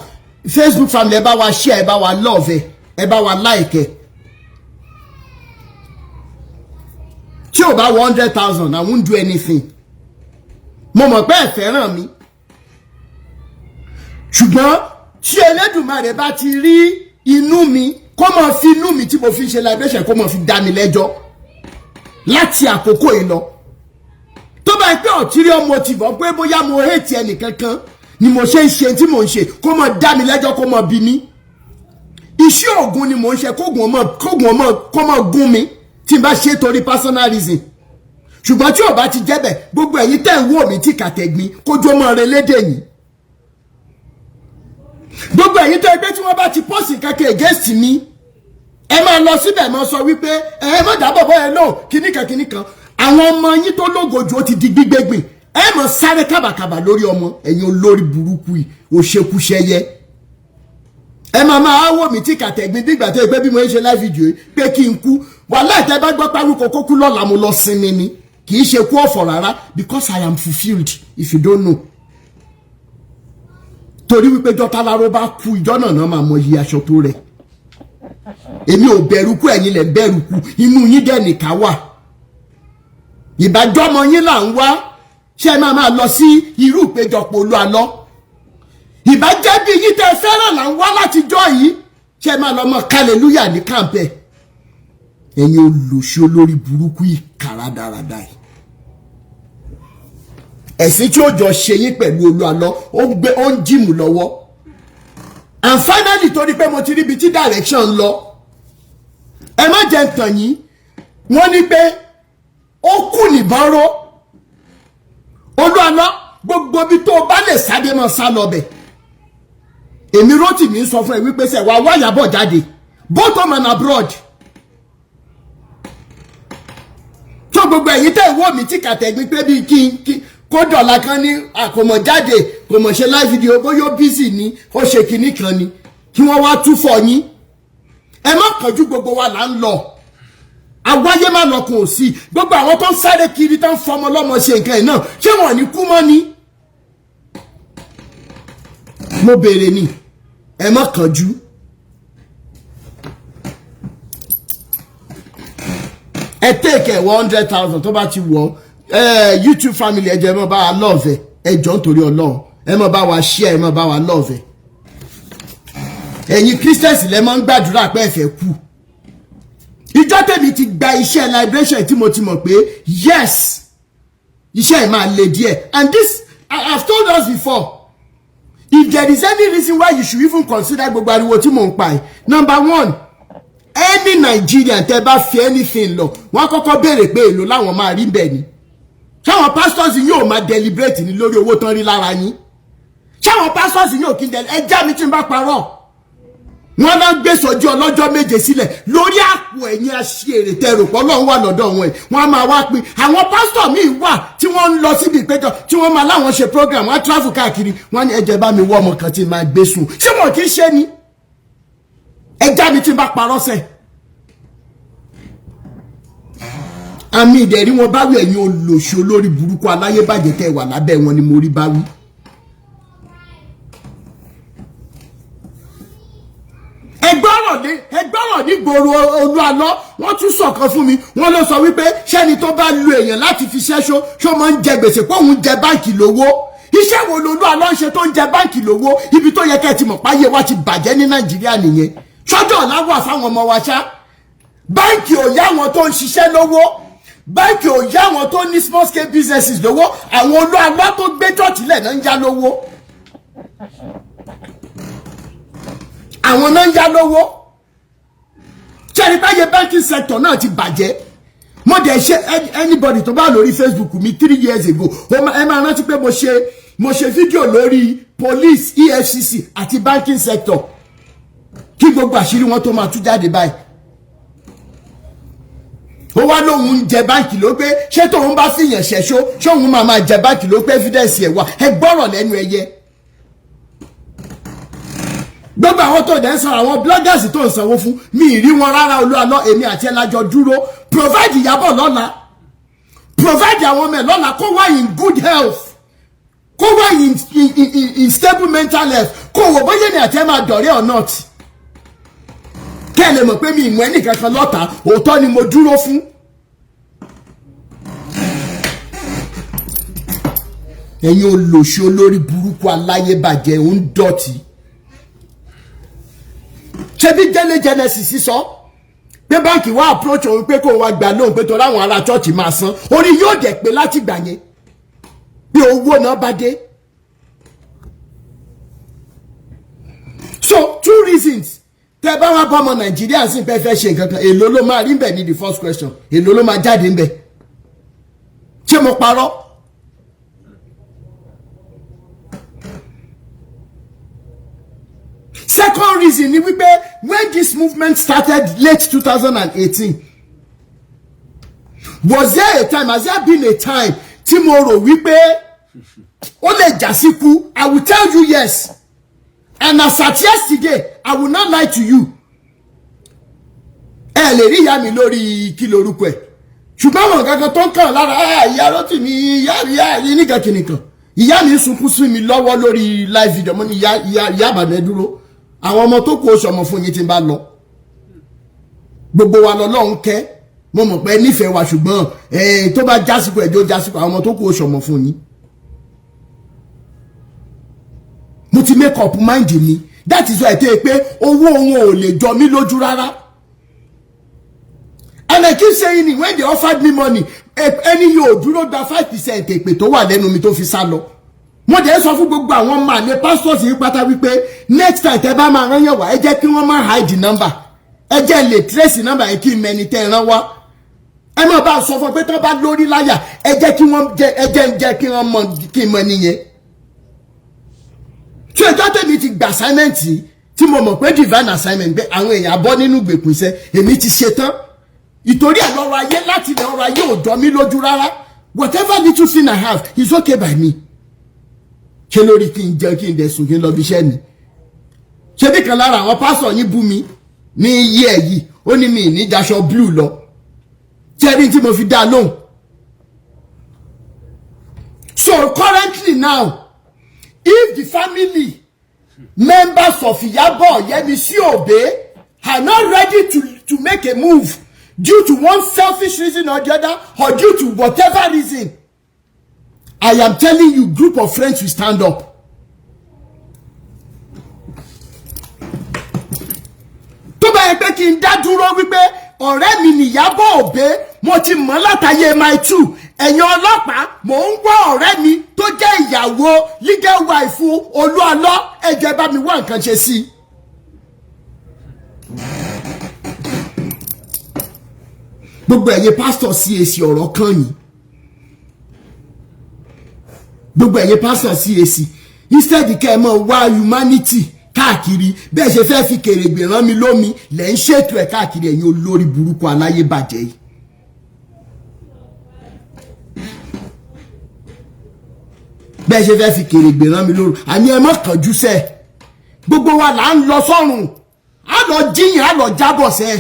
Facebook family, ẹ bá wa share, ẹ bá wa love, ẹ bá wa like ẹ. Tí ò bá 100,000, I won't do anything. Mo mọ̀ pé ẹ fẹ́ràn mi, ṣùgbọ́n tí Elédùmarè bá ti rí inú mi, kó mọ̀ fi inú mi tí mo fi ń ṣe liberation, kó mọ̀ fi dá mi lẹ́jọ́ láti àkókò yìí lọ. Tó bá pẹ́ ulterior motive ọ pé bóyá mo hate ẹnìkankan ni mo ṣe ń ṣe tí mo ń ṣe, kó mọ̀ dá mi lẹ́jọ́, kó mọ̀ bí mi. Iṣẹ́ ògùn ni mo ń ṣe, kógùn ọmọ kó mọ̀ gún mi tí n bá ṣe torí personal reason. Ṣùgbọ́n tí ò bá ti jẹ́ bẹ́ẹ̀, gbogbo ẹ̀yin tẹ́ ń wò mí tí kàtẹ́gbin kójú ọmọ rẹ lédè yìí, gbogbo ẹ̀yin tó ẹgbẹ́ tí wọ́n bá ti pọ́sì kankan against mi, ẹ máa lọ síbẹ̀, máa sọ wípé ẹ má dábọ̀ bọ́ ẹ náà kíníkan kíníkan. Àwọn ọmọ yín tó lógo jù ó ti di gbígbégbìn, ẹ máa sáré kábàkàbà lórí ọmọ. Ẹ̀yin olórí burúkú yìí, òṣèkúṣẹyẹ, ẹ máa máa wò mí tí kàtẹ́gbin bí ìgbà tó yẹ pé bí mo ń ṣe live video pé kí n kú. Wàhálà ìtẹ́ bá gbọ́ pariwo kókó kú lọ́la, mo lọ sinmi ni, kì í ṣe kú ọ̀fọ̀ rárá, because I am fulfilled, if you don't know. Torí wípé jọ́tàláró bá kú, ìjọ náà náà máa mọ iye aṣọ tó rẹ̀. Èmi ò bẹ̀rù kú, ẹ̀yin lẹ̀ bẹ̀rù kú, inú yín dẹ̀ nìka wà. Ìbájọ́mọ yín là ń wá, ṣé ẹ máa máa lọ sí irú ìpéjọpọ̀ olú alọ́? Ìbájẹ́ bí yín tẹ́ fẹ́ràn là ń wá látijọ́ yìí, ṣé ẹ máa lọ mọ kálẹ̀lúyà ní kàǹpẹ̀? Ẹ̀yin olùṣe olórí burúkú ìkà rádaràda yìí, ẹ̀sìn tí ó jọ ṣe yín pẹ̀lú olú alọ́, ó ń gbé, ó ń jìmù lọ́wọ́. And finally, torí pé mo ti ríbi tí direction ń lọ, Ẹ má jẹ́ ń tàn yín. Wọ́n ní pé ó kù nìbọn ró. Olúwalọ, gbogbo ibi tó o bá lè sáré máa sá lọ bẹ̀. Èmi Rótìmí ń sọ fún ẹ wípé sẹ wàá wá Ìyábọ̀ jáde, both home and abroad. Tó gbogbo ẹ̀yin tẹ́ ìwọ mi tí kàtẹ́gbin pé bíi kí n kí kó dọ̀la kan ní àkòmọ̀ jáde, kò mọ̀ ṣe live video, bóyá ó busy ni, ó ṣe kinní kan ni, kí wọ́n wá túfọ̀ yín. Ẹ má kánjú, gbogbo wa là ń lọ. Àwáyé má lọ kò sí. Gbogbo àwọn tó ń sáré kiri, tó ń fọmọ lọ́mọ ṣe nǹkan ẹ̀ náà, ṣé wọn ò ní kú mọ́ ni? Mo béèrè ni. Ẹ má kánjú. Ẹ take ẹ 100,000 tó bá ti wọ ẹ. YouTube family, ẹ jẹ́ ẹ mọ́ bá wa love ẹ. Ẹ jọ̀ọ́, nítorí Ọlọ́run, ẹ mọ́ bá wa share, ẹ mọ́ bá wa love ẹ. Ẹ̀yin Christians lẹ máa ń gbàdúrà pé ẹ fẹ́ kú. Ìjọ tèmi ti gba iṣẹ́ liberation tí mo ti mọ̀ pé yes, iṣẹ́ ẹ̀ máa le díẹ̀. And this I have told us before, if there is any reason why you should even consider gbogbo ariwo tí mò ń pa ẹ̀, number one, any Nigerian tẹ́ bá fi anything lọ, wọ́n kọ́kọ́ béèrè pé èlò láwọn máa rí bẹ́ẹ̀ ni. Ṣáwọn pastors yóò máa deliberate ní lórí owó tán rí lára yín? Ṣáwọn pastors yóò kí n dẹ? Ẹ já mi tí n bá parọ́. Wọ́n náà gbé sọjí ọlọ́jọ́ 7 sílẹ̀ lórí àpò ẹ̀yìn aṣèrè tẹrù pọ̀ lọ́hún wà lọ́dọ̀ wọn ẹ̀. Wọ́n á máa wá pín. Àwọn pásítọ̀ míì wà tí wọ́n ń lọ síbi ìpéjọ, tí wọ́n máa láwọn ṣe program, wọ́n á travel káàkiri, wọ́n ní ẹjẹ́ bá mi wọ́ ọmọ kan tí máa gbé sùn. Ṣé wọn kì í ṣe ni? Ẹ já mi tí n bá parọ́ sẹ́. Àmì ìdẹ̀rí wọn bá wí. Ẹ̀yin olòṣì olórí burúkú aláyébàjẹ́ tẹ́ wà lábẹ́ wọn ni mo rí bá wí. Ẹgbọ́rọ̀ ní gbòòrò. Olúalọ́, wọ́n tún sọ̀kan fún mi. Wọ́n ló sọ wípé ṣẹ́ni tó bá lu èèyàn láti fi ṣẹ́ṣó, ṣó máa ń jẹ gbèsè pé òun jẹ báǹkì lówó? Iṣẹ́ wo lolúalọ́ ń ṣe tó ń jẹ báǹkì lówó? Ibi tó yẹ kẹ́ ẹ ti mọ̀ páyé wa ti bàjẹ́ ní Nàìjíríà nìyẹn. Ṣọ́jọ́ ọ̀la wà fáwọn ọmọ wa ṣá. Báǹkì ò yá àwọn tó ń ṣiṣẹ́ lówó, báǹkì ò yá àwọn tó ní small scale businesses lówó. Àwọn olúalọ́ tó gbé church lẹ̀ náà ń yá lówó, àwọn náà ń yá lówó. Ṣẹ́ni báyé banking sector náà ti bàjẹ́. Mo dẹ̀ ṣe anybody tó bá lórí Facebook mi 3 years ago, ẹ máa rántí pé mo ṣe fídíò lórí police, EFCC àti banking sector, kí gbogbo àṣírí wọn tó máa tú jáde báyìí. Ó wá lóun ń jẹ báǹkì ló pé ṣé tóun bá fìyàn ṣẹ̀ṣó, ṣé òun máa máa jẹ báǹkì ló pé? Evidence ẹ̀ wà. Ẹ gbọ́rọ̀ lẹ́nu ẹyẹ. Gbogbo àwọn tó dẹ̀ ń san, àwọn bloggers tó ń sanwó fún mi, ì rí wọn rárá. Olúwalọ́, èmi àti ẹ̀ lájọ dúró. Provide Ìyábọ̀ lọ́la, provide àwọn ọmọ ẹ̀ lọ́la, kó wá in good health, kó wá in stable mental health, kó wò bóyá èmi àti ẹ̀ máa dọ̀rẹ́ or not, kẹ́ ẹ lè mọ̀ pé mi ìmọ̀ ẹnì kankan lọ́ta. Òótọ́ ni mo dúró fún. Ẹ̀yin olòṣì olórí burúkú aláyébàjẹ́ ń dọ̀tí. Ṣebí Délé Genesis sọ pé báńkì wá approach òun pé kó wá gbà lóhùn, pé torí àwọn ará church máa san orí yóò dẹ̀ pé láti gbà yẹn bí owó náà bá dé. So two reasons: tẹ bá wá bá ọmọ Nàìjíríà sí pé fẹ́ ṣe nǹkan kan, èló ló máa rí ń bẹ̀ ní the first question. Èló ló máa jáde ń bẹ̀? Ṣé mo parọ́? Second reason ni wípé when this movement started late 2018, was there a time, has there been a time tí mo rò wípé ó lè já sí kú? I will tell you yes. And as at yesterday, I will not lie to you. Ẹ lè rí ìyá mi lórí kí lorúkọ ẹ, ṣùgbọ́n àwọn nǹkan kan tó ń kàn lára ìyá Rótìmí, ìyá ìyá nìkan kìnìkan, ìyá mi ń sunkún sí mi lọ́wọ́ lórí live video. Mo ní ìyá, ìyá, ìyá àbàdàn, dúró. Àwọn ọmọ tó kù oṣù ọmọ fún yín tí ń bá lọ. Gbogbo wa lọ́lọ́run kẹ́. Mo mọ̀ pé nífẹ̀ẹ́ wa, ṣùgbọ́n tó bá jásìkò ẹ̀jọ́ jásìkò, àwọn ọmọ tó kù oṣù ọmọ fún yín. Mo ti make up mind mi. That is why tẹ́ pé owó wọn ò lè jọ mí lójú rárá. And I keep saying it, when they offered me money, ẹni yóò dúró gba 5% èpè tó wà lẹ́nu mi tó fi sá lọ. Mo dẹ̀ sọ fún gbogbo àwọn ọmọ àlè pastors yìí pátá wípé next time tẹ́ bá máa rán yàn wá, ẹ jẹ́ kí wọ́n máa hide the number. Ẹ jẹ́ lè trace nọ́mbà yẹn kí n mẹni tẹ́ ẹ rán wá. Ẹ má bá a sọ fún ọ pé tán bá lórí láyà, ẹ jẹ́ kí wọ́n jẹ́, ẹ jẹ́ ń jẹ́ kí wọ́n mọ, kí n mọ nìyẹn. Tí ẹjọ́ tèmi ti gbà assignment yìí, tí mo mọ̀ pé divine assignment pé àwọn èèyàn bọ́ nínú ìgbèkùn iṣẹ́, èmi ti ṣe tán. Ìtorí ẹ̀ lọ́rọ̀ ayé láti ilẹ̀, ọrọ̀ ayé ò jọ mí lójú rárá. Whatever little thing I have is okay by me. Ṣé lórí kí n jẹun, kí n dẹ̀ sùn, kí n lọ bí iṣẹ́ mi? Ṣé bí kan lára àwọn pásọ̀ yín bú mi ní iye ẹ̀ yìí, ó ní mi ní daṣọ blue lọ jẹ́rí tí mo fi dá lóhùn. So currently now, if the family members of Iyabo Yemisi Obe are not ready to make a move due to one selfish reason or the other, or due to whatever reason, I am telling you, group of friends will stand up. Tó bá yẹ pé kí n dá dúró wípé ọ̀rẹ́ mi nìyábọ̀ Òbé, mo ti mọ̀ látàyè my two. Ẹ̀yin ọlọ́pàá, mò ń wá ọ̀rẹ́ mi tó jẹ́ ìyàwó legal wife Olúọlọ́, ẹ jẹ́ bá mi wá nǹkan ṣe sí i. Gbogbo ẹ̀yin pásítọ̀ CAC, ọ̀rọ̀ kan yìí, gbogbo ẹ̀yin pásítọ̀ CAC, instead kẹ́ ẹ mọ̀ wá humanity káàkiri, bẹ́ẹ̀ ṣe fẹ́ fi kèrègbè rán mi lómi lẹ́ ń ṣètò ẹ̀ káàkiri. Ẹ̀yin olórí burúkú aláyé bàjẹ́ yìí. Bẹ́ẹ̀ ṣe fẹ́ fi kèrègbè rán mi lóru, àní ẹ má kánjú sẹ́. Gbogbo wa là ń lọ sọ́run, á lọ jíyìn, á lọ jábọ̀ sẹ́.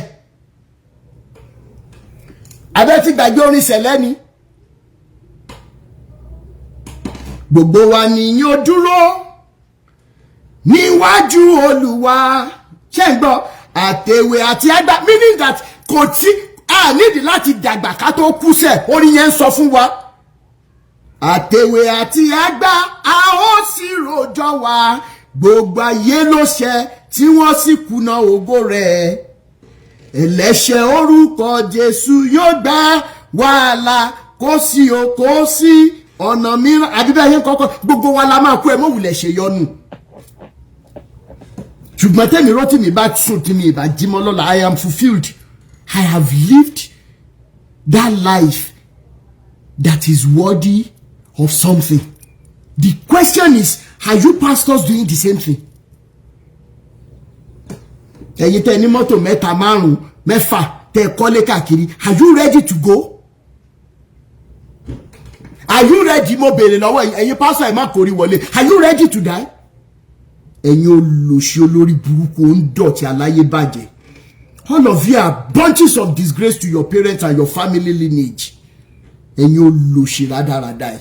Abẹ́ ti gbàgbé orin sẹ̀lẹ́ ni. Gbogbo wa ni yóò dúró níwájú Olúwa, ṣé ń gbọ́, àtẹ̀wé àti àgbà, meaning that kò tí a nídìí láti dàgbà ká tó kú sẹ̀. Orin yẹn ń sọ fún wa, àtẹ̀wé àti àgbà, a ó sì rojọ́ wa. Gbogbo ayé ló ṣẹ̀ tí wọ́n sì kùnà ògo rẹ̀. Ẹlẹ́ṣẹ̀, orúkọ Jésù yóò gbà wàhálà. Kò sí o, kò sí ọ̀nà mìíràn. Àbí bẹ́ẹ̀ yẹn kọ́kọ́, gbogbo wa la máa kú. Ẹ mọ̀ wulẹ̀ ṣe yọnu. Ṣùgbọ́n tẹ́mi Rótìmí bá sùn tí mi ìbá jímọ́ lọ́la, I am fulfilled. I have lived that life that is worthy of something. The question is, are you pastors doing the same thing? Ẹ̀yin tẹ́ ní mọ́tò mẹ́ta, márùn-ún, mẹ́fà, tẹ́ kọ́lé káàkiri, are you ready to go? Are you ready? Mo béèrè lọ́wọ́ ẹ̀yin pásọ̀, ẹ̀ má kórí wọlé. Are you ready to die? Ẹ̀yin olòṣì, olórí burúkú, ń dọ̀tí, aláyé bàjẹ́, all of you are bunches of disgrace to your parents and your family lineage. Ẹ̀yin olòṣì rádaràda ẹ̀.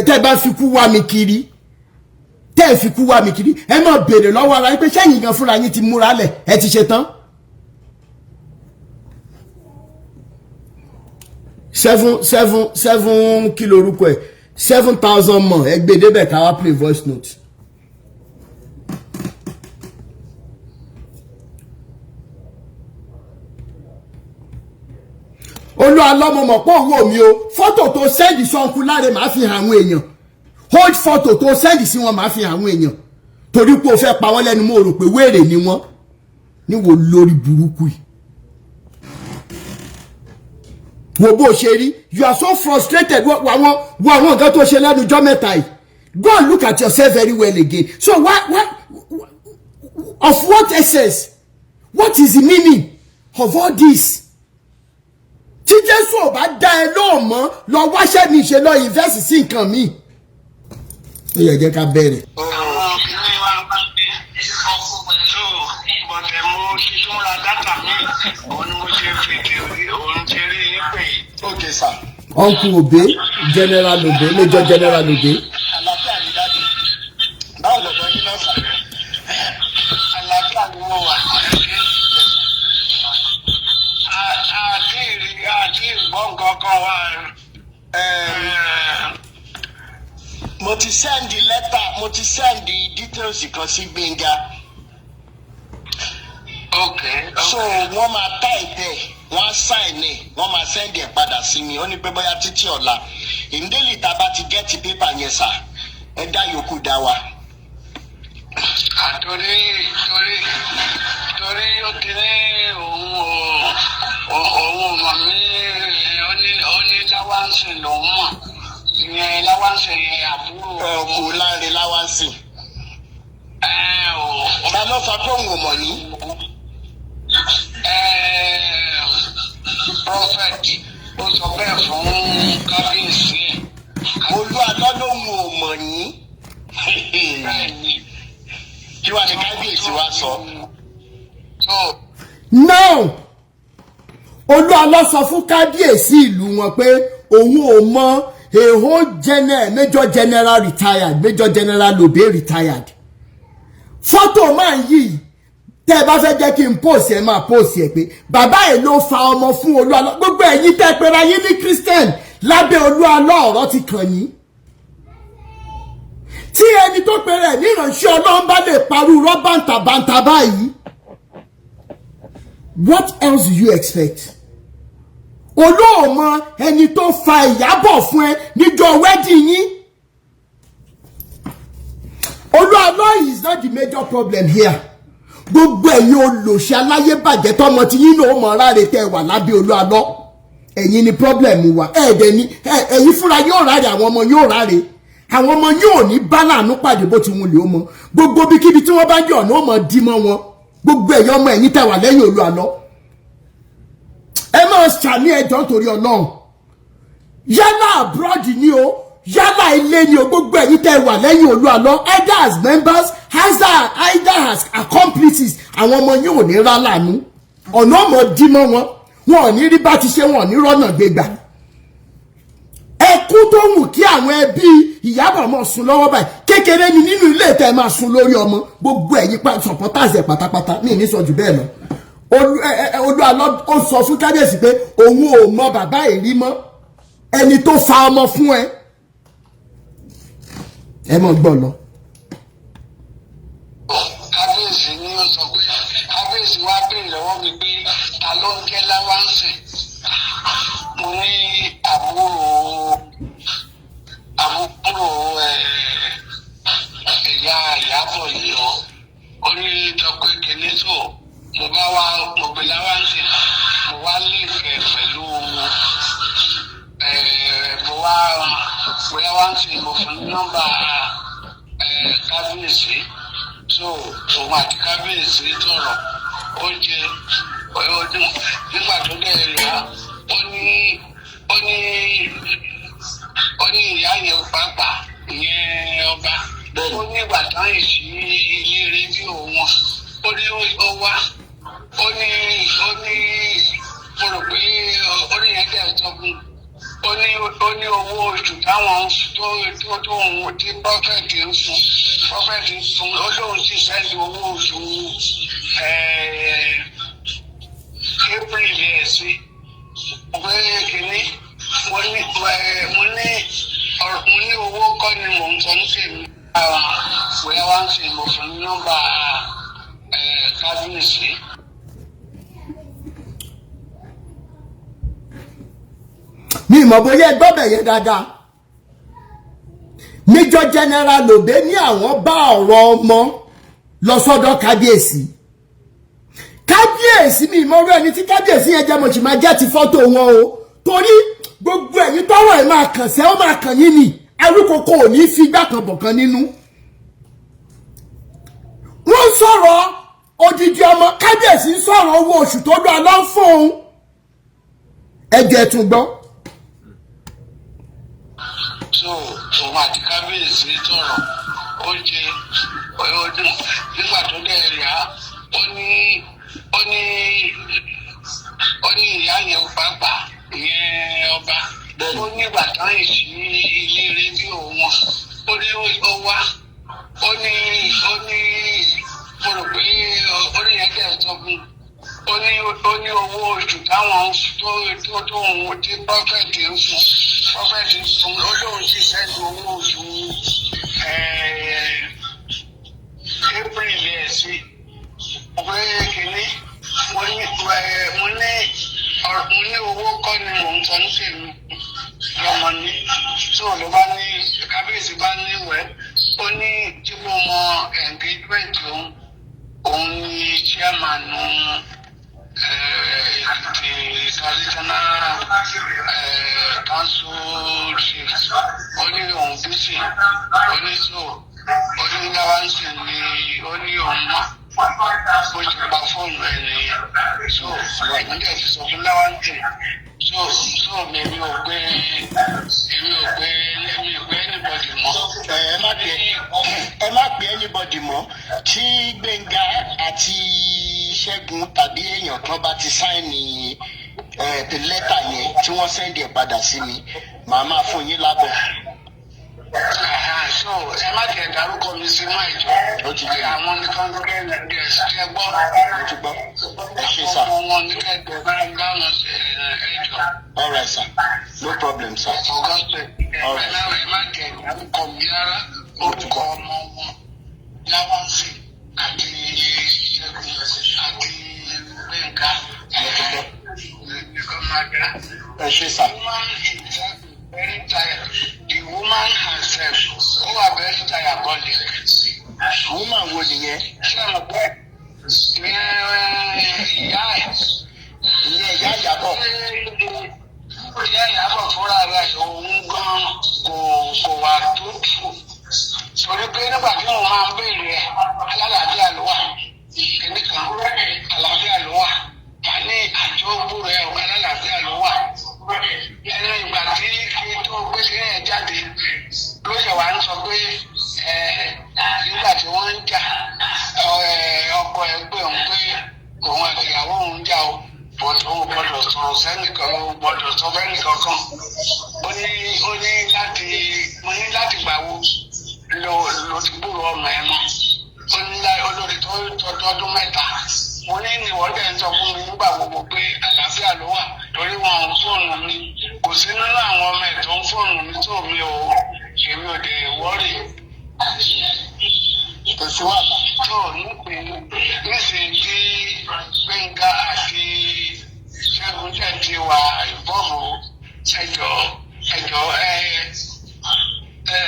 Tẹ́ bá fi kú wá mi kiri, tẹ́ ẹ fi kú wá mi kiri, ẹ má béèrè lọ́wọ́ ara yín pé sẹ́yìn gan fúnra yín ti múra lẹ̀, ẹ ti ṣe tán. Seven seven seven, kí lorúkọ ẹ? 7,000 mọ̀. Ẹ gbé débẹ̀ ká wá play voice note. Olú alọ́mọ mọ̀ pọ̀ wò mí o. Fọ́tò tó send sí Uncle Láre, màá fi hàn àwọn èèyàn. Hold fọ́tò tó send sí wọn, màá fi hàn àwọn èèyàn, torí pé o fẹ́ pa wọ́n lẹ́nu. Mo rò pé wéèrè ni wọ́n níwò lórí burúkú yìí. Wo bó ṣe rí, you are so frustrated. Wo àwọn nǹkan tó ṣe lẹ́nu ọjọ́ mẹ́ta yìí. Go and look at yourself very well again. So why, of what essence? What is the meaning of all this? Tí Jésù ò bá dá ẹ lóhùn mọ́, lọ wáṣẹ́ mi ṣe, lọ invest sí nǹkan mi. Ó yẹ jẹ́ ká bẹ̀rẹ̀. Àwọn kìnìún wa bá dé so bọ̀dẹ̀, mo ti tún ra data mi, òun ni mo ṣe fi òun ṣe rí yín pè yìí. Ok sir. Uncle Obe, General Obe, Major General Obe. Àlàáfíà ni daddy. Báwo lọ̀dọ̀ yín náà sir? Àlàáfíà ni mo wà. Àti ìrì àti ìgbọ́n kankan wà. Mo ti send letter, mo ti send details kan sí Gbénga. Ok. So wọ́n máa type ẹ̀, wọ́n á sign ẹ̀, wọ́n máa send ẹ̀ padà sí mi. Ó ní pé bóyá títí ọ̀la ìndélì tá a bá ti get paper yẹn sir, ẹ dá yòókù dá wa. Àtorí torí torí ó ti ní òun ò mọ̀ mí. Ó ní Láwánsì lòun mọ̀, ìyẹn Láwánsì yẹn, àbúrò. Ọkọ Láńre Láwánsì. Ẹ ò. Ta ló sọ pé òun ò mọ̀ yín? Ẹ prophet, ó sọ bẹ́ẹ̀ fún kábíyèsí ẹ̀. Olú Alọ́ lòun ò mọ̀ yín? Bẹ́ẹ̀ ni. Kí wàá ní kábíyèsí wa sọ? Tó. Now, Olú Alọ́ sọ fún kábíyèsí ìlú wọn pé òun ò mọ a whole general, major general retired, Major General Obe retired. Fọ́tò máa ń yí. Tẹ́ ẹ bá fẹ́ jẹ́ kí n post ẹ, máa post ẹ pé bàbá ẹ̀ ló fa ọmọ fún Olú Alọ́. Gbogbo ẹ̀yin tẹ́ ẹ pera yín ní Christian lábẹ́ Olú Alọ́, ọ̀rọ̀ ti kàn yín. Tí ẹni tó pera ẹ̀ ní ìránṣẹ́ Ọlọ́run bá lè parú rọ́bàǹtàbàǹtà báyìí, what else do you expect? Olóòmọ ẹni tó fa Ìyábọ̀ fún ẹ níjọ́ wedding yín. Olú Alọ́ is not the major problem here. Gbogbo ẹ̀yin olòṣì aláyébàjẹ́, tọmọ tí yín náà mọ̀ ráre, tẹ́ wà lábẹ́ Olú Alọ́, ẹ̀yin ni problem wa. Ẹ̀ẹ́dẹ̀ ni ẹ̀yin fúnra yóò ráre, àwọn ọmọ yóò ráre, àwọn ọmọ yóò ní bá láàánú pàdé bó ti wùn lè ó mọ. Gbogbo bíkíbi tí wọ́n bá ń jẹ́, ọ̀nà ó mọ dí mọ́ wọn. Gbogbo ẹ̀yin ọmọ, ẹ̀yin tẹ́ wà lẹ́yìn Olú Alọ́, ẹ máa ṣàmì ẹjọ́ nítorí Ọlọ́run. Yálà abroad ni o, yálà ilé ni o, gbogbo ẹ̀yin tẹ́ wà lẹ́yìn Olú Alọ́, either as members, either as accomplices, àwọn ọmọ yín ò ní rá láàánú, ọ̀nà ọmọ dí mọ́ wọn, wọn ò ní rí bá ti ṣe, wọn ò ní rọ́nà gbégbà. Ẹkún tó wù kí àwọn ẹbí Ìyábọ̀ máa sun lọ́wọ́ báyìí, kékeré ni nínú ilé tẹ́ máa sun lórí ọmọ. Gbogbo ẹ̀yin supporters ẹ̀ pátápátá ní ìní sọ jù bẹ́ẹ̀ lọ. Olú Alọ́ ó sọ fún kábíyèsí pé òun ò mọ bàbá ìrí mọ́, ẹni tó fa ọmọ fún ẹ. Ẹ mọ̀ gbọ́ lọ. Kábíyèsí ni ó sọ pé, kábíyèsí wá béèrè lọ́wọ́ mi pé ta ló ń jẹ́ Láwánsì. Mo ní àbúrò ìyá Ìyábọ̀ yìí o. Ó ní tọpẹ kìíní tó mo bá wá, mo gbé Láwánsì, mo wá lè pẹ̀lú mo wá pé Láwánsì, mo fún ní nọ́mbà kábíyèsí. So òun àti kábíyèsí sọ̀rọ̀, ó jẹ ọdún. Nígbà tó dẹ̀ yá, ó ní ìyá yẹn pàápàá, ìyẹn ọba, ó ní ìgbà tán ìsí ilé rédíò wọn, ó ní ó wá, ó ní mo rò pé ó ní yẹn dẹ̀ sọ fún un, ó ní owó oṣù táwọn tó òun tí prophet ń fún, prophet ń fún, ó lóun sì send owó oṣù April ẹ̀ sí pé kínní. Mo ní ọ̀rọ̀, mo ní owó kọ́ ni mò ń sọ ní tèmi. Bóyá wá ń sìn, mo fún ní nọ́mbà kábíyèsí. Mi ìmọ̀ bóyá ẹ gbọ́ bẹ̀ yẹn dáadáa. Major General Obe ní àwọn bá ọ̀rọ̀ ọmọ lọ sọ́dọ̀ kábíyèsí. Kábíyèsí, mi ìmọ̀ orí ẹni tí kábíyèsí yẹn jẹ́, mo sì máa jẹ́ ti fọ́tò wọn o, torí gbogbo ẹ̀yin tọ́wọ́ ẹ̀ máa kàn sẹ́, ó máa kàn yín ni. Awíkoko ò ní fi igbá kan bọ̀ kan nínú. Wọ́n sọ̀rọ̀ odidi ọmọ, kábíyèsí ń sọ̀rọ̀ owó oṣù tó lọ lọ́ fún un. Ẹ̀jẹ̀ tún gbọ́. So òun àti kábíyèsí sọ̀rọ̀, ó jẹ ọdún. Nígbà tó dẹ̀ yá, ó ní ìyá yẹn pàápàá, ìyẹn ọba, ó ní ìgbà tán ìsí ilé rédíò wọn, ó ní ó wá, ó ní mo rò pé ó ní yẹn dẹ̀ sọ fún un, ó ní owó oṣù táwọn tó òun tí prophet ń fún, prophet ń fún, ó lóun sì send owó oṣù April ẹ̀ sí pé kínní. Mo ní ọ̀rọ̀, mo ní owó kọ́ ni mò ń sọ ní tèmi lọ́mọ ní. Tó ló bá ní kábíyèsí bá ní wẹ́. Ó ní tí mo mọ engagement òun, òun ní chairman Èkìtì traditional council chief. Ó ní òun busy. Ó ní so, ó ní láwáǹsì ni ó ní òun mọ̀ bó ṣe gba fóònù ẹ̀ nìyẹn. So èmi dẹ̀ ti sọ fún láwáǹsì, so èmi ò gbé anybody mọ́. Ẹ má pè anybody mọ́. Tí Gbénga àti Ṣẹ́gun tàbí èèyàn kan bá ti sign lẹ́tà yẹn, tí wọ́n send ẹ̀ padà sí mi, màá máa fún yín lábọ̀. So ẹ má jẹ́ dárúkọ mi sí mọ́ ìjọ. Ó ti yé mi. Àwọn nìkan kẹ́ ẹ gbọ́. Mo ti gbọ́, ẹ ṣé sir. Ọmọ wọn ní kẹ́kọ̀ọ́ bá ń dáhùn ẹjọ́. All right sir, no problem sir. For God's sake, ẹ All right. má jẹ́ dárúkọ mi rárá. Orúkọ ọmọ wọn Láwánsì àti Ṣẹ́gun àti Gbẹ̀ngà nìkan máa dá. Ẹ ṣé sir. The woman is very tired. The woman herself, ó wà very diabolic. Woman wo nìyẹn? Ṣé mo pẹ́ ní ìyá ẹ̀? Ìyẹn ìyá Ìyábọ̀? Ìyá Ìyábọ̀ fúnra rẹ̀, òun gan kò wà tó tù. Torí pé nígbà tí mo máa ń béèrè ẹ̀, alálàáfíà ló wà. Kìnní kan, àlàáfíà ló wà. Àní àjọ gbúrò ẹ̀, alálàáfíà ló wà. Ẹnu ìgbà tí kí tó gbé sí ẹ̀ jáde ló ṣe wá ń sọ pé ẹ nígbà tí wọ́n ń jà, ọkọ ẹ̀ pé òun pé òun àti ìyàwó òun ń jà o, but òun gbọ́dọ̀ sọ̀rọ̀ sẹ́nìkan, òun gbọ́dọ̀ sọ fẹ́nìkan kan. Ó ní láti, mo ní láti gbà wo ló ti gbúrò ọmọ ẹ mọ́? Ó ní olórí tó tọdún ọdún 3. Mo ní ìwọ́n dẹ̀ ń sọ fún mi nígbà gbogbo pé àlàáfíà ló wà, torí wọn ò ń fóònù mi, kò sí nínú àwọn ọmọ ẹ̀ tó ń fóònù mi, tó mi ò, èmi ò dé worry. Kò sí wàhálà. Tó nísìnyí tí Gbẹ̀ngà àti Ṣẹ́gun tẹ̀ ti wà ìbọ̀bù, ẹjọ́, ẹjọ́, ẹ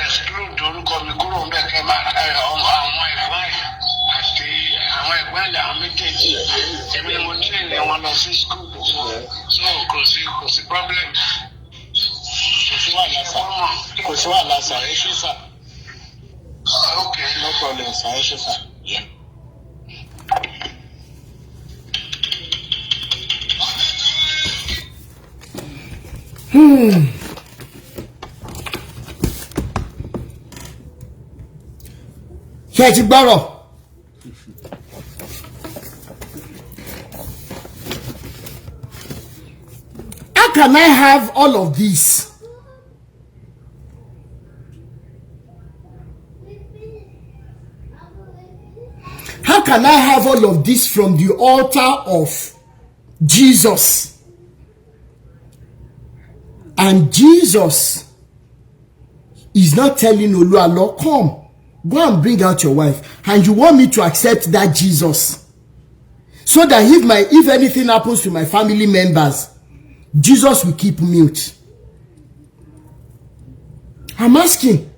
exclude orúkọ mi kúrò ń bẹ̀, kẹ́ máa ẹ ọmọ àwọn ẹ̀gbọ́n ẹ̀ àti àwọn ẹ̀gbọ́n ẹ̀ làwọn méjèèjì. Èmi ni mo train wọn lọ sí school, so kò sí problem. Kò sí wàhálà sir, kò sí wàhálà sir. Ẹ ṣé sir. Okay. No problem sir, ẹ ṣé sir. Yeah. Ṣé ẹ ti gbọ́rọ̀? How can I have all of this? How can I have all of this from the altar of Jesus? And Jesus is not telling Oluwalo, "Come, go and bring out your wife." And you want me to accept that Jesus, so that if anything happens to my family members, Jesus will keep mute? I'm asking.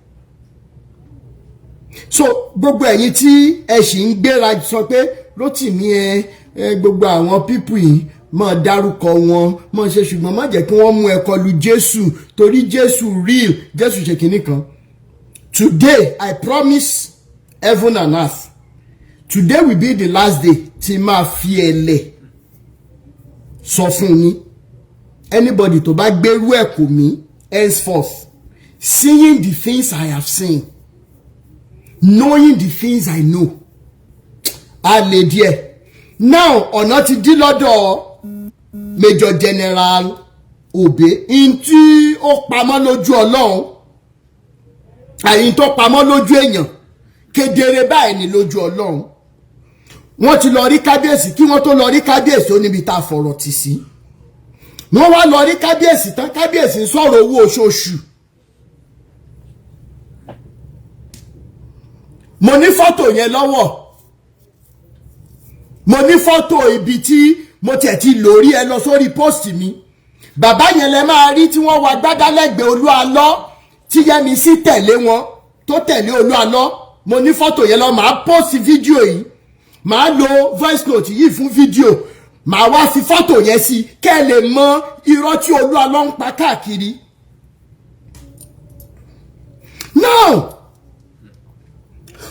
So gbogbo ẹ̀yin tí ẹ sì ń gbéra sọ pé Rótìmí, ẹ gbogbo àwọn people yìí, máa dárúkọ wọn, máa ṣe, ṣùgbọ́n má jẹ́ kí wọ́n mú ẹ kọlu Jésù, torí Jésù real, Jésù ṣe kìíní kan. Today, I promise heaven and earth, today will be the last day tí máa fi ẹ̀lẹ̀ sọ fún yín. Anybody tó bá gbérú ẹ̀ kò mí henceforth, seeing the things I have seen, knowing the things I know, a lè díẹ̀. Now, ọ̀nà ti dí lọ́dọ̀ Major General Obe. N tí ó pamọ́ lójú Ọlọ́run, àyìn tó pamọ́ lójú èèyàn, kedere báyìí ni lójú Ọlọ́run. Wọ́n ti lọ rí kábíyèsí. Kí wọ́n tó lọ rí kábíyèsí, ó níbi tá a fọ̀rọ̀ tì sí. Wọ́n wá lọ rí kábíyèsí tán, kábíyèsí ń sọ̀rọ̀ owó oṣooṣù. Mo ní fọ́tò yẹn lọ́wọ́. Mo ní fọ́tò ibi tí mo tiẹ̀ ti lórí ẹ lọ sórí post mi. Bàbá yẹn lẹ máa rí tí wọ́n wá gbádálẹ́gbẹ̀ẹ́ Olúalọ́, tí Yẹ́misí tẹ̀lé wọn. tó tẹ̀lé Olúalọ́. Mo ní fọ́tò yẹn lọ, màá post fídíò yìí, màá lo voice note yìí fún fídíò, màá wá fi fọ́tò yẹn sí kẹ́ ẹ lè mọ irọ́ tí Olúalọ́ ń pa káàkiri. Now,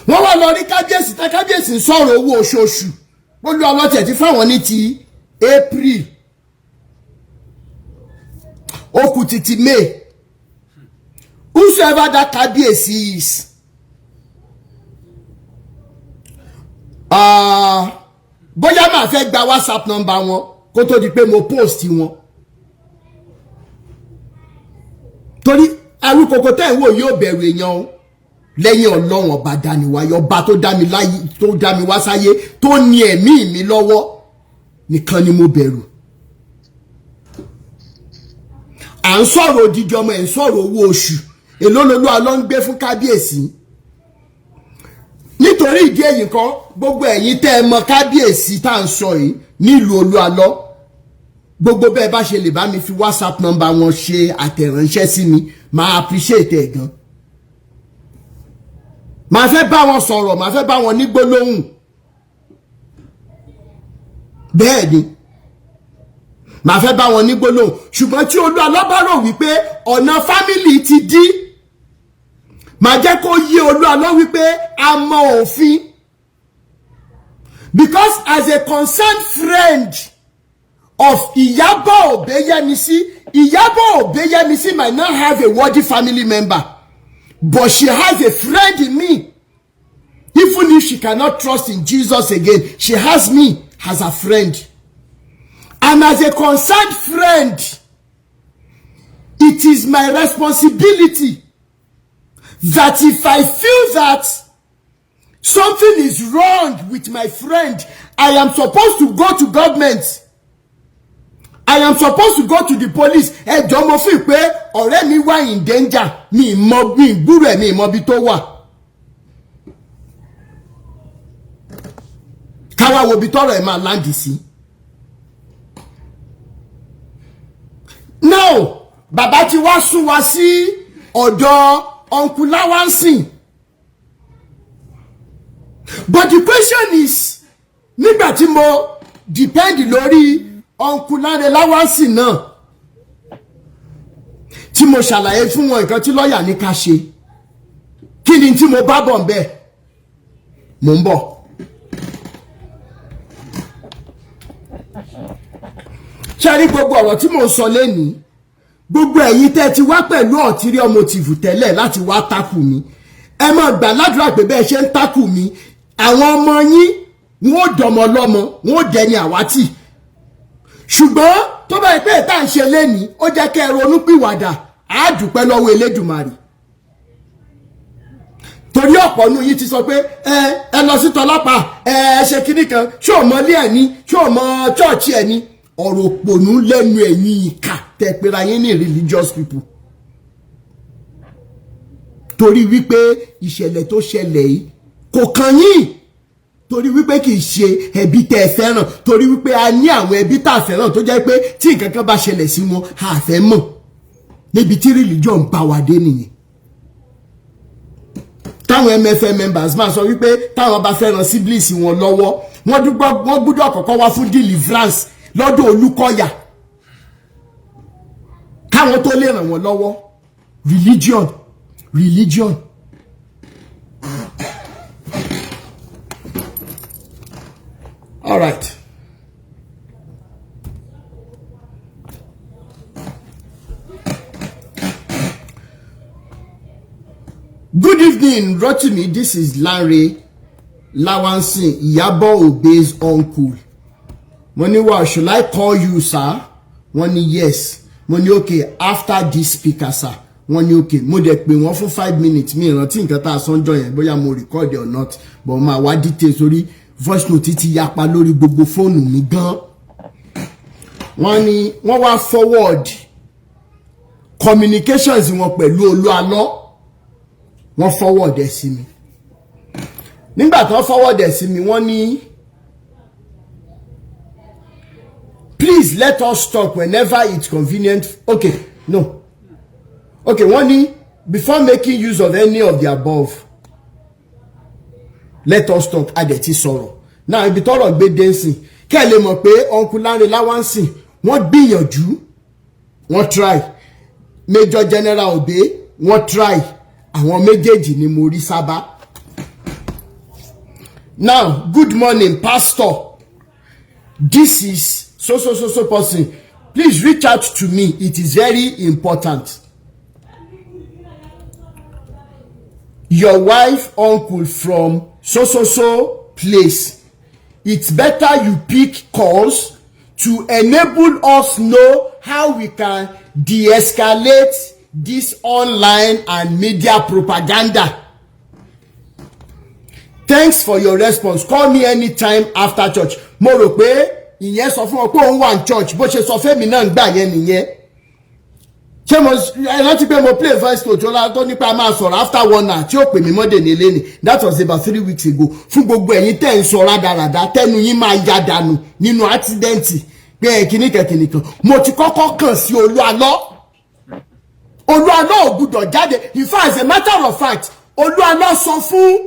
wọ́n wá lọ rí kábíyèsí tá kábíyèsí ń sọ̀rọ̀ owó oṣooṣù. Olúalọ́ tiẹ̀ ti fáwọn ní ti April, ó kù títí May. Whosoever that kábíyèsí is, bóyá màá fẹ́ gba WhatsApp number wọn kó tó di pé mo post wọn, torí Awíkoko tẹ́ ń wò yóò bẹ̀rù èèyàn o. Lẹ́yìn Ọlọ́run ọba dániwáyé, ọba tó dá mi láyé, tó dá mi wá sáyé, tó ní ẹ̀mí mi lọ́wọ́ nìkan ni mo bẹ̀rù. À ń sọ̀rọ̀ odidi ọmọ, ẹ̀ ń sọ̀rọ̀ owó oṣù èló lolú alọ́ ń gbé fún kábíyèsí. Nítorí ìdí èyí kan, gbogbo ẹ̀yin tẹ́ ẹ mọ kábíyèsí tá à ń sọ yìí nílùú Olúalọ́, gbogbo bẹ́ẹ̀ bá ṣe lè bá mi fi WhatsApp number wọn ṣe àtẹ̀ránṣẹ́ sí mi, máa appreciate ẹ̀ gan. Màá fẹ́ bá wọn sọ̀rọ̀, màá fẹ́ bá wọn ní gbólóhùn. Bẹ́ẹ̀ ni, màá fẹ́ bá wọn ní gbólóhùn. Ṣùgbọ́n tí Olúalọ́ bá rò wípé ọ̀nà family ti dí, màá jẹ́ kó yé Olúalọ́ wípé a mọ òfin, because as a concerned friend of Iyabo Obeyemisi, Iyabo Obeyemisi might not have a worthy family member, but she has a friend in me. Even if she cannot trust in Jesus again, she has me as a friend. And as a concerned friend, it is my responsibility that if I feel that something is wrong with my friend, I am supposed to go to government. I am supposed to go to the police. Ẹ jọ̀ọ́, mo fi pé ọ̀rẹ́ mi wà in danger, mi mọ, mi gbúrò ẹ̀, mi mọ ibi tó wà. Káwá wo ibi tọ́rọ̀ ẹ̀ máa land sí. Now, bàbá ti wá sún wa sí ọ̀dọ̀ Uncle Lawansin. But the question is, nígbà tí mo depend lórí Uncle Lanre Lawansin náà, tí mo ṣàlàyé fún wọn nǹkan tí lọ́ọ̀yà ní ká ṣe, kí ni tí mo bá bọ̀ ń bẹ́ẹ̀? Mò ń bọ̀. Ṣé rí gbogbo ọ̀rọ̀ tí mò ń sọ lénìí, gbogbo ẹ̀yin tẹ́ ti wá pẹ̀lú ulterior motive tẹ́lẹ̀ láti wá tákù mi, ẹ máa gbà ládùúrà pé bẹ́ẹ̀ ṣe ń tákù mi, àwọn ọmọ yín wọn ò dọmọ lọ́mọ, wọn ò dẹni àwátì. Ṣùgbọ́n tó bá yẹ pé ìta ń ṣe lénìí, ó jẹ́ kẹ́ ẹ ronú pìwàdà, á dúpẹ́ lọ́wọ́ Elédùmarè. Torí ọ̀pọ̀ nù yín ti sọ pé ẹ lọ sí tọlọ́pàá, ẹ ṣe kinní kan, ṣé ò mọ ilé ẹ̀ ní, ṣé ò mọ chọ́ọ̀chì ẹ̀ ní? Ọ̀rọ̀ òpònú lẹ́nu ẹ̀yin ìkà tẹ́ pera yín ní religious people. Torí wípé ìṣẹ̀lẹ̀ tó ṣẹlẹ̀ yìí kò kàn yín, torí wípé kì í ṣe ẹbí tẹ́ ẹ fẹ́ràn, torí wípé a ní àwọn ẹbí tá a fẹ́ràn tó jẹ́ pé tí nǹkan kan bá ṣẹlẹ̀ sí wọn, a fẹ́ mọ̀. Níbi tí religion bá wa dé nìyẹn. Táwọn MFM members máa sọ wípé táwọn bá fẹ́ràn siblings wọn lọ́wọ́, wọ́n gbúdọ̀ kọ́kọ́ wá fún deliverance lọ́dọ̀ Olúkọ̀yà káwọn tó lè ràn wọ́n lọ́wọ́. Religion, religion. All right. Good evening, Rotimi. This is Lanre Lawansin, Iyabo Obe's uncle. Mo ní, well, should I call you, sir? Wọ́n ní yes. Mo ní okay, after this speaker, sir. Wọ́n ní okay. Mo dẹ̀ pè wọ́n fún 5 minutes. Mi ìrántí nǹkan tá a sọ ń jọ yẹn, bóyá mo record or not, but máa wá details sórí voice note ti yapa lórí gbogbo fóònù mi gan. Wọ́n ní wọ́n wá forward communications wọn pẹ̀lú Olúalọ́, wọ́n forward ẹ̀ sí mi. Nígbà tó forward ẹ̀ sí mi, wọ́n ní, please let us talk whenever it's convenient. Okay, no, okay, wọ́n ní Before making use of any of the above, let us talk. A dẹ̀ ti sọ̀rọ̀ náà. Ibi tọ́rọ̀ gbé dé sìn, kẹ́ ẹ lè mọ̀ pé Uncle Lanre Lawansin, wọ́n gbìyànjú, wọ́n try. Major General Obey, wọ́n try. Àwọn méjèèjì ni mo rí sábà. Now, "Good morning, pastor. This is so so so so person. Please reach out to me. It is very important. Your wife uncle from so so so place. It's better you pick calls to enable us know how we can de-escalate this online and media propaganda. Thanks for your response. Call me anytime after church." Mo rò pé ìyẹn sọ fún ọ pé òun wà ní church. Bó ṣe sọ fẹ́mi náà gbà yẹn nìyẹn. Ṣé mo ẹ rántí pé mo play voice note tó tó nípa máa sọ̀rọ̀ after one hour tí ó pè mí mọ́dé ní ilé ni? That was about 3 weeks ago. Fún gbogbo ẹ̀yin tẹ́ ń sọ rádaràda, tẹ́nu yín máa ya dànù nínú accident pé ẹ kìnnìkan kìnnìkan, mo ti kọ́kọ́ kàn sí Olú Alọ́. Olú Alọ́ ò gbúdọ̀ jáde. In fact, as a matter of fact, Olú Alọ́ sọ fún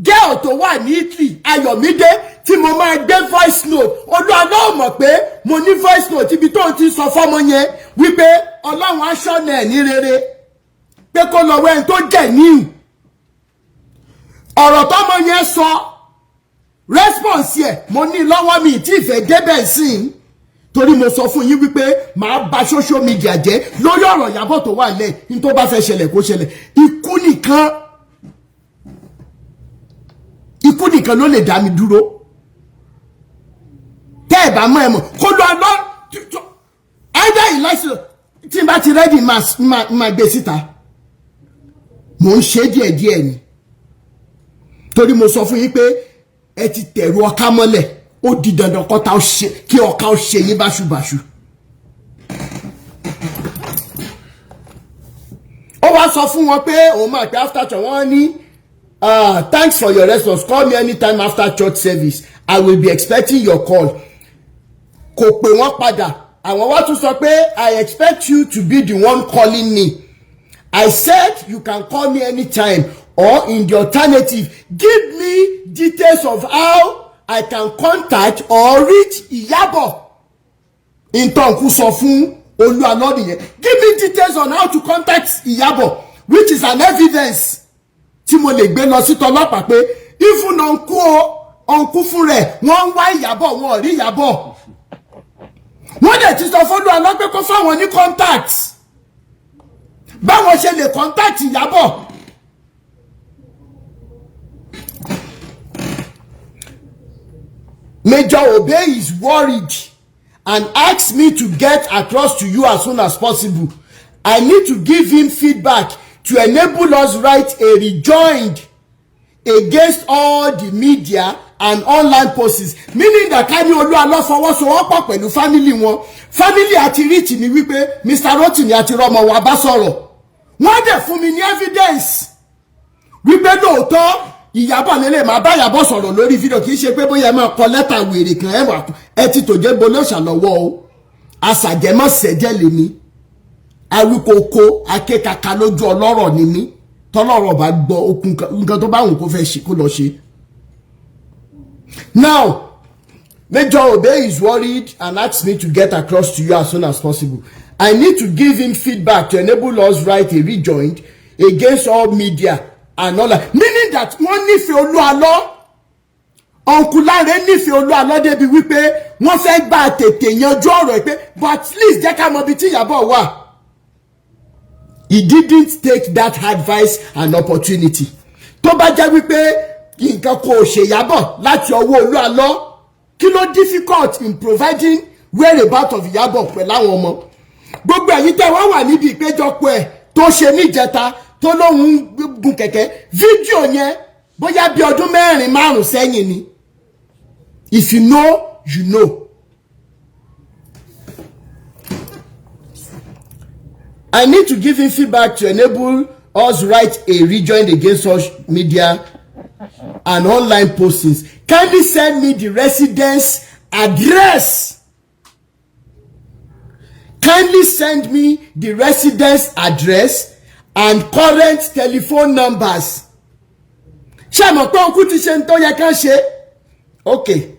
girl tó wà ní Italy, Ayọ̀mídé, tí mo máa gbé voice note. Olú Alọ́ ò mọ̀ pé mo ní voice note ibi tó ń ti sọ fọ́mọ yẹn wípé Ọlọ́run aṣọ́nà ẹ̀ ní rere, pé kó lọ wẹ́n tó jẹ̀ níhù. Ọ̀rọ̀ tọ́mọ yẹn sọ, response yẹ, mo ní lọ́wọ́ mi tí ìfẹ́ débẹ̀ sí i, torí mo sọ fún yín wípé màá bà social media jẹ́ lórí ọ̀rọ̀ Ìyábọ̀ tó wà lẹ̀. Ní tó bá fẹ́ ṣẹlẹ̀, kó ṣẹlẹ̀. Ikú nìkan, ikú nìkan ló lè dá mi dúró. Tẹ́ ẹ̀ bá mọ̀, ẹ̀ mọ̀. Kó lọ lọ either he likes it. Tí n bá ti ready, máa gbé síta. Mò ń ṣe díẹ̀díẹ̀ ni, torí mo sọ fún yín pé ẹ ti tẹ̀rù ọká mọ́lẹ̀, ó di dandan kọ́ta kí ọká ó ṣe yín báṣubàṣu. Ó wá sọ fún wọn pé òun máa pè after church. Wọ́n ní, "Thanks for your response. Call me anytime after church service. I will be expecting your call." Kò pè wọ́n padà. Àwọn wá tún sọ pé, "I expect you to be the one calling me. I said you can call me anytime, or in the alternative, give me details of how I can contact or reach Ìyábọ̀." Ìtànkù sọ fún Olú Alọ́ nìyẹn, "Give me details on how to contact Ìyábọ̀," which is an evidence tí mo lè gbé lọ sí tọlọ́pàá pé even uncle o, uncle fún rẹ̀, wọ́n ń wá Ìyábọ̀, wọn ò rí Ìyábọ̀. Wọ́n dẹ̀ ti sọ fọ́lú Alọ́ pé kó fáwọn ní contact, báwọn ṣe lè contact Ìyábọ̀. "Major Obey is worried and asked me to get across to you as soon as possible. I need to give him feedback to enable us write a rejoinder against all the media and online posts," meaning that ká ní Olú Alọ́ fọwọ́sowọ́pọ̀ pẹ̀lú family wọn, family àti reach mi wípé Mr. Rotimi àti rọmọ wa bá sọ̀rọ̀, wọ́n dẹ̀ fún mi ní evidence wípé lóòótọ́ Ìyábọ̀ lélẹ̀, máa bá Ìyábọ̀ sọ̀rọ̀ lórí fídíò. Kì í ṣe pé bóyá ẹ máa kọ lẹ́tà wèrè kan. Ẹ wà ẹ ti tòjé bolóṣà lọ́wọ́ o. Àṣàjẹmọ́sẹ̀jẹ̀ lèmi, awíkoko akékaka lójú ọlọ́rọ̀ ni mí. Tọ́lọ́rọ̀ bá gbọ́ okun nǹkan tó bá wù kó fẹ́ ṣe, kó lọ ṣe. Now, "Major Obey is worried and asked me to get across to you as soon as possible. I need to give him feedback to enable us write a rejoinder against all media and all that," meaning that wọ́n nífẹ̀ẹ́ Olú Alọ́. Uncle Lanre nífẹ̀ẹ́ Olú Alọ́ débi wípé wọ́n fẹ́ gbà tètè yanjú ọ̀rọ̀ ẹ̀ pé, but at least jẹ́ ká mọ ibi tí Ìyábọ̀ wà. He didn't take that advice and opportunity. Tó bá jẹ́ wípé nǹkan kò ṣe Ìyábọ̀ láti ọwọ́ Olú Alọ́, kí ló difficult in providing whereabout of Ìyábọ̀ pẹ̀lú àwọn ọmọ? Gbogbo ẹ̀yin tẹ́ wá wà níbi ìpéjọpọ̀ ẹ̀ tó ṣe níjẹta, tó lóun gun kẹ̀kẹ́, fídíò yẹn bóyá bí ọdún 4, 5 sẹ́yìn ni. If you know, you know. "I need to give him feedback to enable us write a rejoinder against social media and online postings. Kindly send me the residence address. Kindly send me the residence address and current telephone numbers. Ṣé mọ̀ pé okú ti ṣe ń tó yẹ ká ṣe? Okay,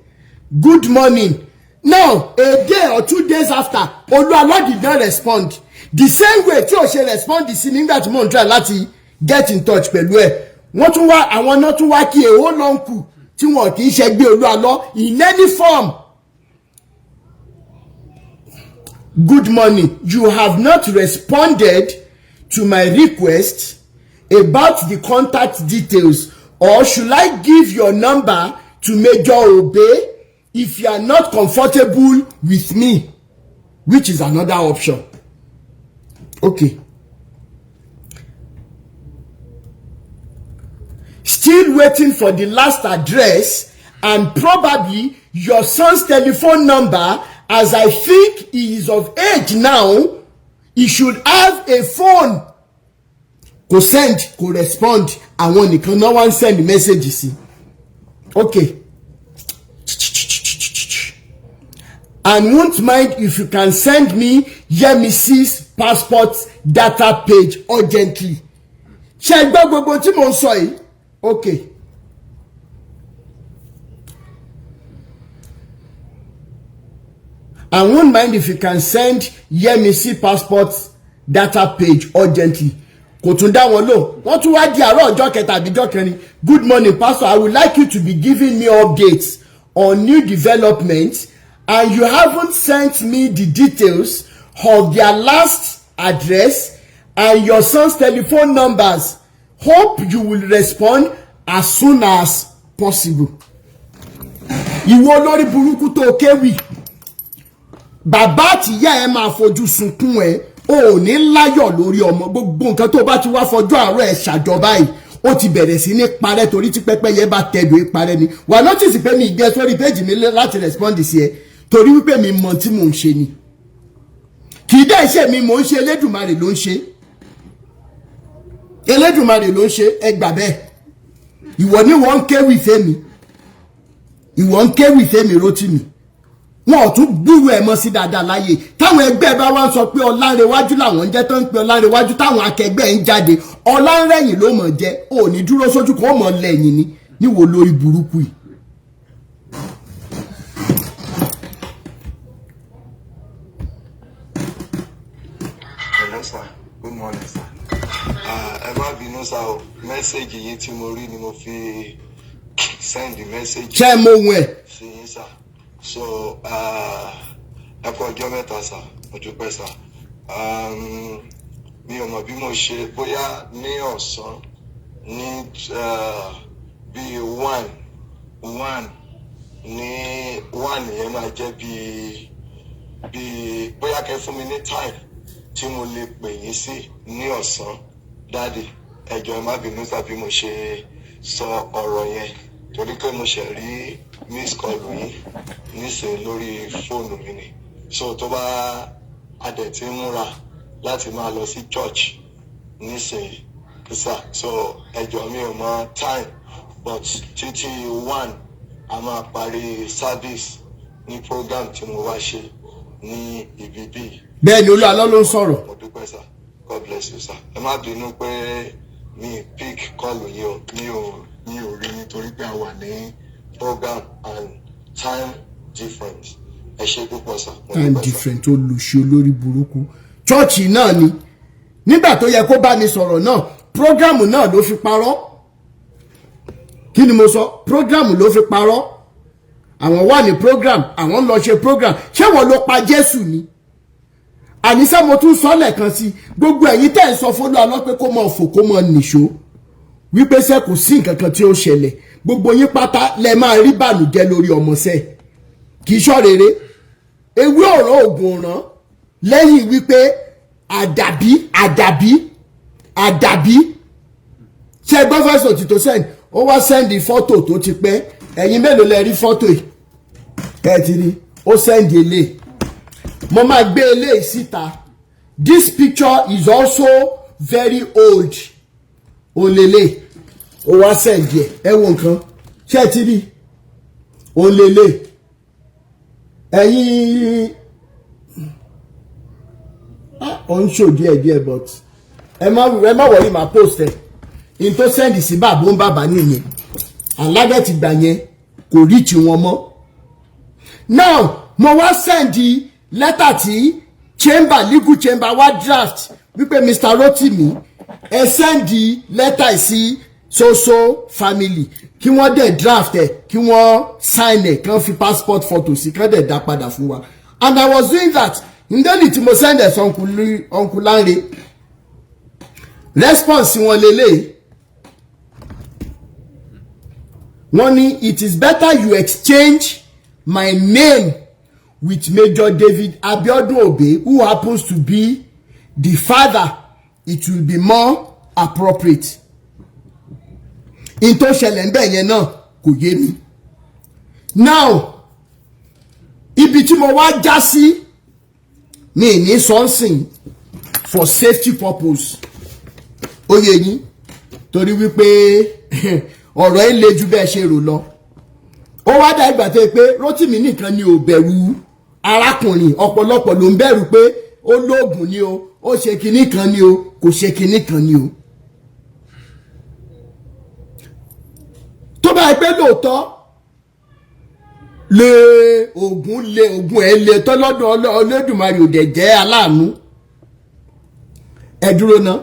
good morning. Now, a day or 2 days after, Olúalọ́ did not respond. The same way tí ò ṣe respond sí mi nígbà tí mò ń try láti get in touch pẹ̀lú ẹ̀. Wọ́n tún wá, àwọn náà tún wá kí èho ló ń kù tí wọn kì í ṣẹgbẹ́ Olúalọ́ in any form. Good morning. You have not responded to my request about the contact details, or should I give your number to Major Obey if you are not comfortable with me, which is another option. Okay. Still waiting for the last address and probably your son's telephone number, as I think he is of age now, he should have a phone. Kò send, kò respond, àwọn nìkan náà wá ń send message sí. Okay. And won't mind if you can send me Yemisi's passport data page urgently. Ṣé gbọ́ gbogbo tí mò ń sọ yìí? Okay. I won't mind if you can send Yemisi passport data page urgently. Kò tún dá wọn lò. Wọ́n tún wá di àárọ̀ ọjọ́ kẹta àbí ọjọ́ kẹrin. Good morning, pastor. I would like you to be giving me updates on new developments, and you haven't sent me the details of their last address and your son's telephone numbers. Hope you will respond as soon as possible. Ìwọ olórí burúkú tó kéwì, bàbá àtìyá ẹ máa fojú sunkún ẹ, o ò ní láyọ̀ lórí ọmọ. Gbogbo nǹkan tó bá ti wá fọjọ́ àárọ̀ ẹ ṣàjọba yìí, ó ti bẹ̀rẹ̀ sí ní parẹ́, torí tí pẹ́pẹ́yẹ bá tẹ̀dọ̀ ẹ parẹ́ ni. Wà nọ́tìsì pé mi ìgbẹ́ sórí péjì mi láti respond sí ẹ, torí wípé mi mọ tí mò ń ṣe ni. Kì í dẹ́ ṣe mi mò ń ṣe, Elédùmarè ló ń ṣe. Elédùmarè ló ń ṣe, ẹ gbà bẹ́ẹ̀. Ìwọ ni wọ́n ń kéwì fẹ́mi, ìwọ ń kéwì fẹ́mi Rótìmí. Wọn ò tún gbúrú ẹ mọ́ sí dáadáa láyé. Táwọn ẹgbẹ́ bá wá ń sọ pé Ọlánrewájú làwọn ń jẹ́, tó ń pe Ọlánrewájú, táwọn akẹgbẹ́ ń jáde, Ọlánrẹ̀yìn ló mọ̀ jẹ́. Ò ní dúró sójú kan, ó mọ̀ lẹ́yìn ni níwo lórí burúkú yìí. Hello sir, good morning sir. Ẹ má bínú sá o, message yìí tí mo rí ni mo fi send message Ṣé mo wọ̀ ẹ́? sí yín sir. So ẹ kú ọjọ́ mẹ́ta sir, mo dúpẹ́ sir. Mi ò mọ̀ bí mo ṣe, bóyá ní ọ̀sán ní bíi one ní one yẹn máa jẹ́ bíi bóyá kẹ́ fún mi ní time tí mo lè pè yín sí ní ọ̀sán. Dáàdì, ẹ jọ̀ọ́ ẹ má bínú tàbí mo ṣe sọ ọ̀rọ̀ yẹn, torí pé mo ṣe rí miss call yín nísìnyí lórí fóònù mi ni. So tó bá adẹ̀ tí ń múra láti máa lọ sí church nísìnyí sà, so ẹ jọ̀ọ́ mi ò mọ time, but títí 1 a máa parí service ní program tí mo wá ṣe ní ibi bíi. Bẹ́ẹ̀ ni, Olúalọ́ ló ń sọ̀rọ̀. Mo dúpẹ́ sir, God bless you sir. Ẹ má bínú pé mi pick call yìí o, mi ò rí nítorí pé a wà ní program and time difference. Ẹ ṣé púpọ̀ sir. Mo Time dúpẹ́ sir. different. Olùṣe olórí burúkú. Chọ́ọ̀chì náà ni nígbà tó yẹ kó bá mi sọ̀rọ̀ náà, program náà ló fi parọ́. Kí ni mo sọ? Program ló fi parọ́. Àwọn wà ní program, àwọn ń lọ ṣe program. Ṣé wọ́n ló pa Jésù ni? Àníṣe mo tún sọ lẹ́ẹ̀kan sí, gbogbo ẹ̀yin tẹ́ ẹ̀ sọ fún Olúalọ́ pé kó mọ̀ fò, kó mọ̀ nìṣó, wípé ṣé kò sí nǹkan kan tí ó ṣẹlẹ̀, gbogbo yín pátá lẹ máa rí bànújẹ́ lórí ọmọọṣẹ́. Kì í ṣọ́rere ewé ọ̀rọ̀ ògùn ọ̀ràn lẹ́yìn wípé àdàbí àdàbí àdàbí. Ṣe gbọ́ fẹ́sọ̀ tí tó send? Ó wá send fọ́tò tó ti pẹ́. Ẹ̀yin mélòó lẹ rí fọ́tò yìí? Ẹ ti rí, ó send eléyìí. Mo máa gbé eléyìí síta. This picture is also very old. Òlélẹ̀ ó wá send ẹ̀. Ẹ wo nǹkan, ṣé ẹ ti rí? Òlélẹ̀ ẹ̀yin ó ń ṣò díẹ̀ díẹ̀, but Ẹ má worry, máa post ẹ̀. In tó send sí bàbá ń bàbá nìyẹn. Aládẹ́ ti gbà yẹn, kò reach wọn mọ́. Now mo wá send lẹ́tà tí chamber, legal chamber wá draft wípé Mr. Rotimi, ẹ send lẹ́tà sí so-so family, kí wọ́n dẹ̀ draft ẹ̀, kí wọ́n sign ẹ̀, kí wọ́n fi passport photo sí, kí wọ́n dẹ̀ dá padà fún wa. And I was doing that ndéli tí mo send ẹ̀ sí Uncle Lanre. Response wọn lélẹ̀, wọ́n ní, "It is better you exchange my name with Major David Abiodun Obe, who happens to be the father. It will be more appropriate." In tó ṣẹlẹ̀ ń bẹ̀ yẹn náà kò yé mi. Now ibi tí mo wá já sí mi ní sọ́nsìn for safety purpose, ó yé yín, torí wípé ọ̀rọ̀ ẹ̀ le ju bẹ́ẹ̀ ṣe rò lọ. Ó wá dá ìgbà tó yẹ pé Rótìmí nìkan ni ò bẹ̀rù arákùnrin, ọ̀pọ̀lọpọ̀ ló ń bẹ̀rù pé ó lóògùn ni o, ó ṣe kinní kan ni o, kò ṣe kinní kan ni o. Tó bá yẹ pé lóòótọ́ lé oògùn, lé oògùn ẹ̀ lé tọ́lọ́dún, Olódùmarè ò dẹ̀ jẹ́ aláàánú. Ẹ dúró ná,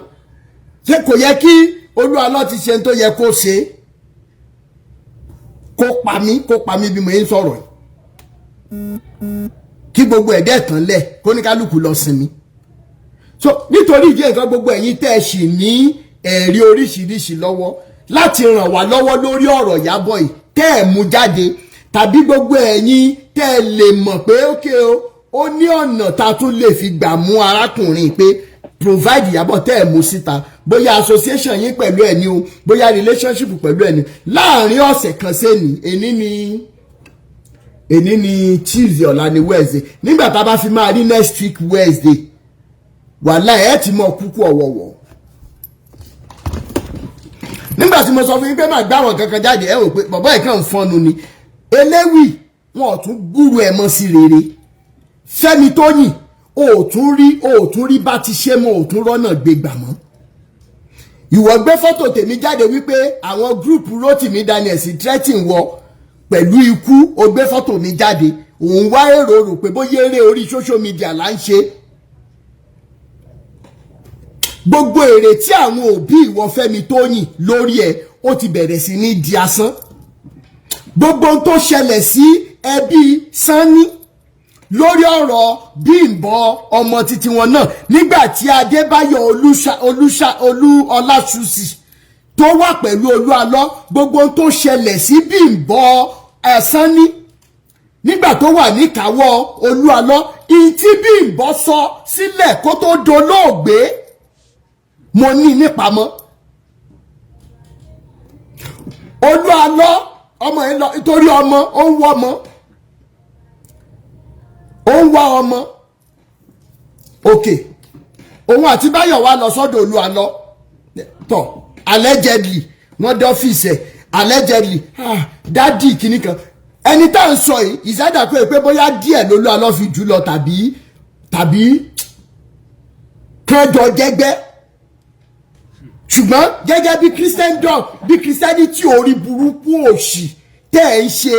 ṣé kò yẹ kí Olúwalọ́ ti ṣe tó yẹ kó ṣe, kó pa mí, kó pa mí bí mo ń sọ̀rọ̀ yìí, kí gbogbo ẹ̀dẹ́ tán lẹ̀, kó ní kálukú lọ sinmi? So nítorí ìdí nǹkan, gbogbo ẹ̀yin tẹ́ ẹ sì ní ẹ̀rí oríṣiríṣi lọ́wọ́ láti ràn wá lọ́wọ́ lórí ọ̀rọ̀ Ìyábọ̀ yìí, tẹ́ ẹ̀ mú jáde, tàbí gbogbo ẹ̀yin tẹ́ ẹ lè mọ̀ pé ókè o, ó ní ọ̀nà tá a tún lè fi gbà mú arákùnrin pé provide Ìyábọ̀, tẹ́ ẹ̀ mú síta, bóyá association yín pẹ̀lú ẹ̀ ní o, bóyá relationship pẹ̀lú ẹ̀ ní, láàrin ọ̀sẹ̀ kan sẹ́ni, èní ni Tuesday, ọ̀la ni Wednesday, nígbà tá a bá fi máa rí next week Wednesday, wàhálà ẹ̀ ti mọ kúkú ọ̀wọ̀wọ̀. Nígbà tí mo sọ fún yín pé màá gbá àwọn kankan jáde, ẹ rò pé bàbá ẹ̀ kàn ń fọnu ni. Eléwì, wọn ò tún gbúrú ẹ̀ mọ́ sí rere. Fẹ́mi Tóyìn, o ò tún rí, o ò tún rí bá ti ṣe mọ́, o ò tún rọ́nà gbégbà mọ́. Ìwọ gbé fọ́tò tèmi jáde wípé àwọn group Rotimi Daniels threatening wọ pẹ̀lú ikú. O gbé fọ́tò mi jáde, òun wá èrò rò pé bóyá eré orí social media là ń ṣe. Gbogbo èrè tí àwọn òbí ìwọ Fẹ́mi Tóyìn lórí ẹ, ó ti bẹ̀rẹ̀ sí ní di asán. Gbogbo ohun tó ṣẹlẹ̀ sí ẹbí Sanni lórí ọ̀rọ̀ Bímbọ́, ọmọ títí wọn náà, nígbà tí Adébáyọ̀ Olúṣà Olúṣà Olú Ọlásùsì tó wà pẹ̀lú Olúalọ́, gbogbo ohun tó ṣẹlẹ̀ sí Bímbọ́ Sanni nígbà tó wà níkàáwọ́ Olúalọ́, ìtí Bímbọ́ sọ sílẹ̀ kó tó dolóògbé, mo ní nípamọ́. Olúalọ́, ọmọ yẹn lọ nítorí ọmọ, ó ń wọ́ ọmọ, ó ń wá ọmọ òkè. Òun àti Báyọ̀ wá lọ sọ́dọ̀ Olúalọ́ tọ̀. Allegedly, wọ́n dé ọ́fíìsì ẹ̀ allegedly. Ah, daddy kìíní kan, ẹni tá à ń sọ yìí, ìsádà pé bóyá díẹ̀ lolúalọ́ fi jù lọ tàbí kẹjọ jẹgbẹ́, ṣùgbọ́n gẹ́gẹ́ bí Christendom, bí Christianity orí burúkú òṣì tẹ́ ẹ̀ ń ṣe,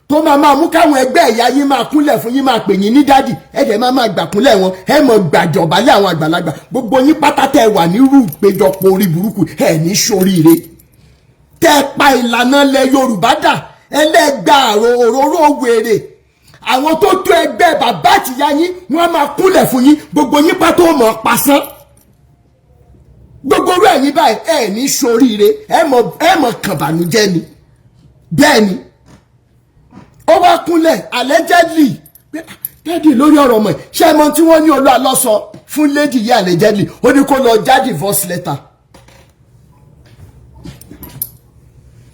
tó máa máa mú káwọn ẹgbẹ́ ẹ̀yà yín máa kúnlẹ̀ fún yín, máa pè yín ní daddy, ẹ̀jẹ̀ máa máa gbàkúnlẹ̀ wọn, ẹ̀ mọ̀ gbàjọ̀bálẹ̀ àwọn àgbàlagbà. Gbogbo yín pátá tẹ́ wà nírú ìpéjọpọ̀ orí burúkú, ẹ̀ ní sóríire. Tẹ́ ẹ pa ìlànà ilẹ̀ Yorùbá dà, ẹlẹ́gbàá òróró wèrè, àwọn tó tó ẹgbẹ́ bàbá àtìyá yín, wọ́n máa kúnlẹ̀ fún yín. Gbogbo yín pátá ó mọ̀ pasán. Gbogbo orú ẹ̀yin báyìí, ẹ̀ ní sóríire, ẹ̀ mọ̀ kànbànújẹ́ ni. Bẹ́ẹ̀ ni ó wá kúnlẹ̀ allegedly, daddy, lórí ọ̀rọ̀ ọmọ ẹ̀. Ṣé ẹ mọ tí wọ́n ní Olú Àlọ́ sọ fún lady yìí allegedly? Ó ní kó lọ já divorce letter.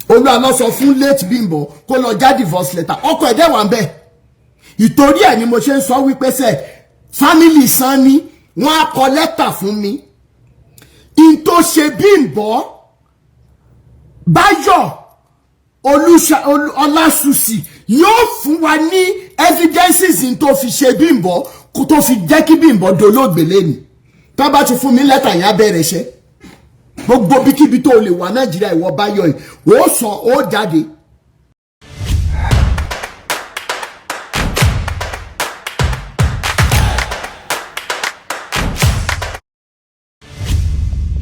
Olú Àlọ́ sọ fún late Bímbọ́ kó lọ já divorce letter. Ọkọ ẹ̀ dẹ̀ wà ń bẹ̀. Ìtorí ẹ̀ ni mo ṣe ń sọ wípé sẹ́ family Sanni, wọ́n á kọ lẹ́tà fún mi in tó ṣe Bímbọ́. Báyọ̀ Ọlásùsì yóò fún wa ní evidences in tó fi ṣe Bímbọ́, kó tó fi jẹ́ kí Bímbọ́ dolóògbé lẹ́nu. Tá bá ti fún mi lẹ́tà yẹn, á bẹ̀rẹ̀ iṣẹ́. Gbogbo bíkíbi tó lè wà Nàìjíríà, ìwọ Báyọ̀ yìí, ó sọ ó jáde.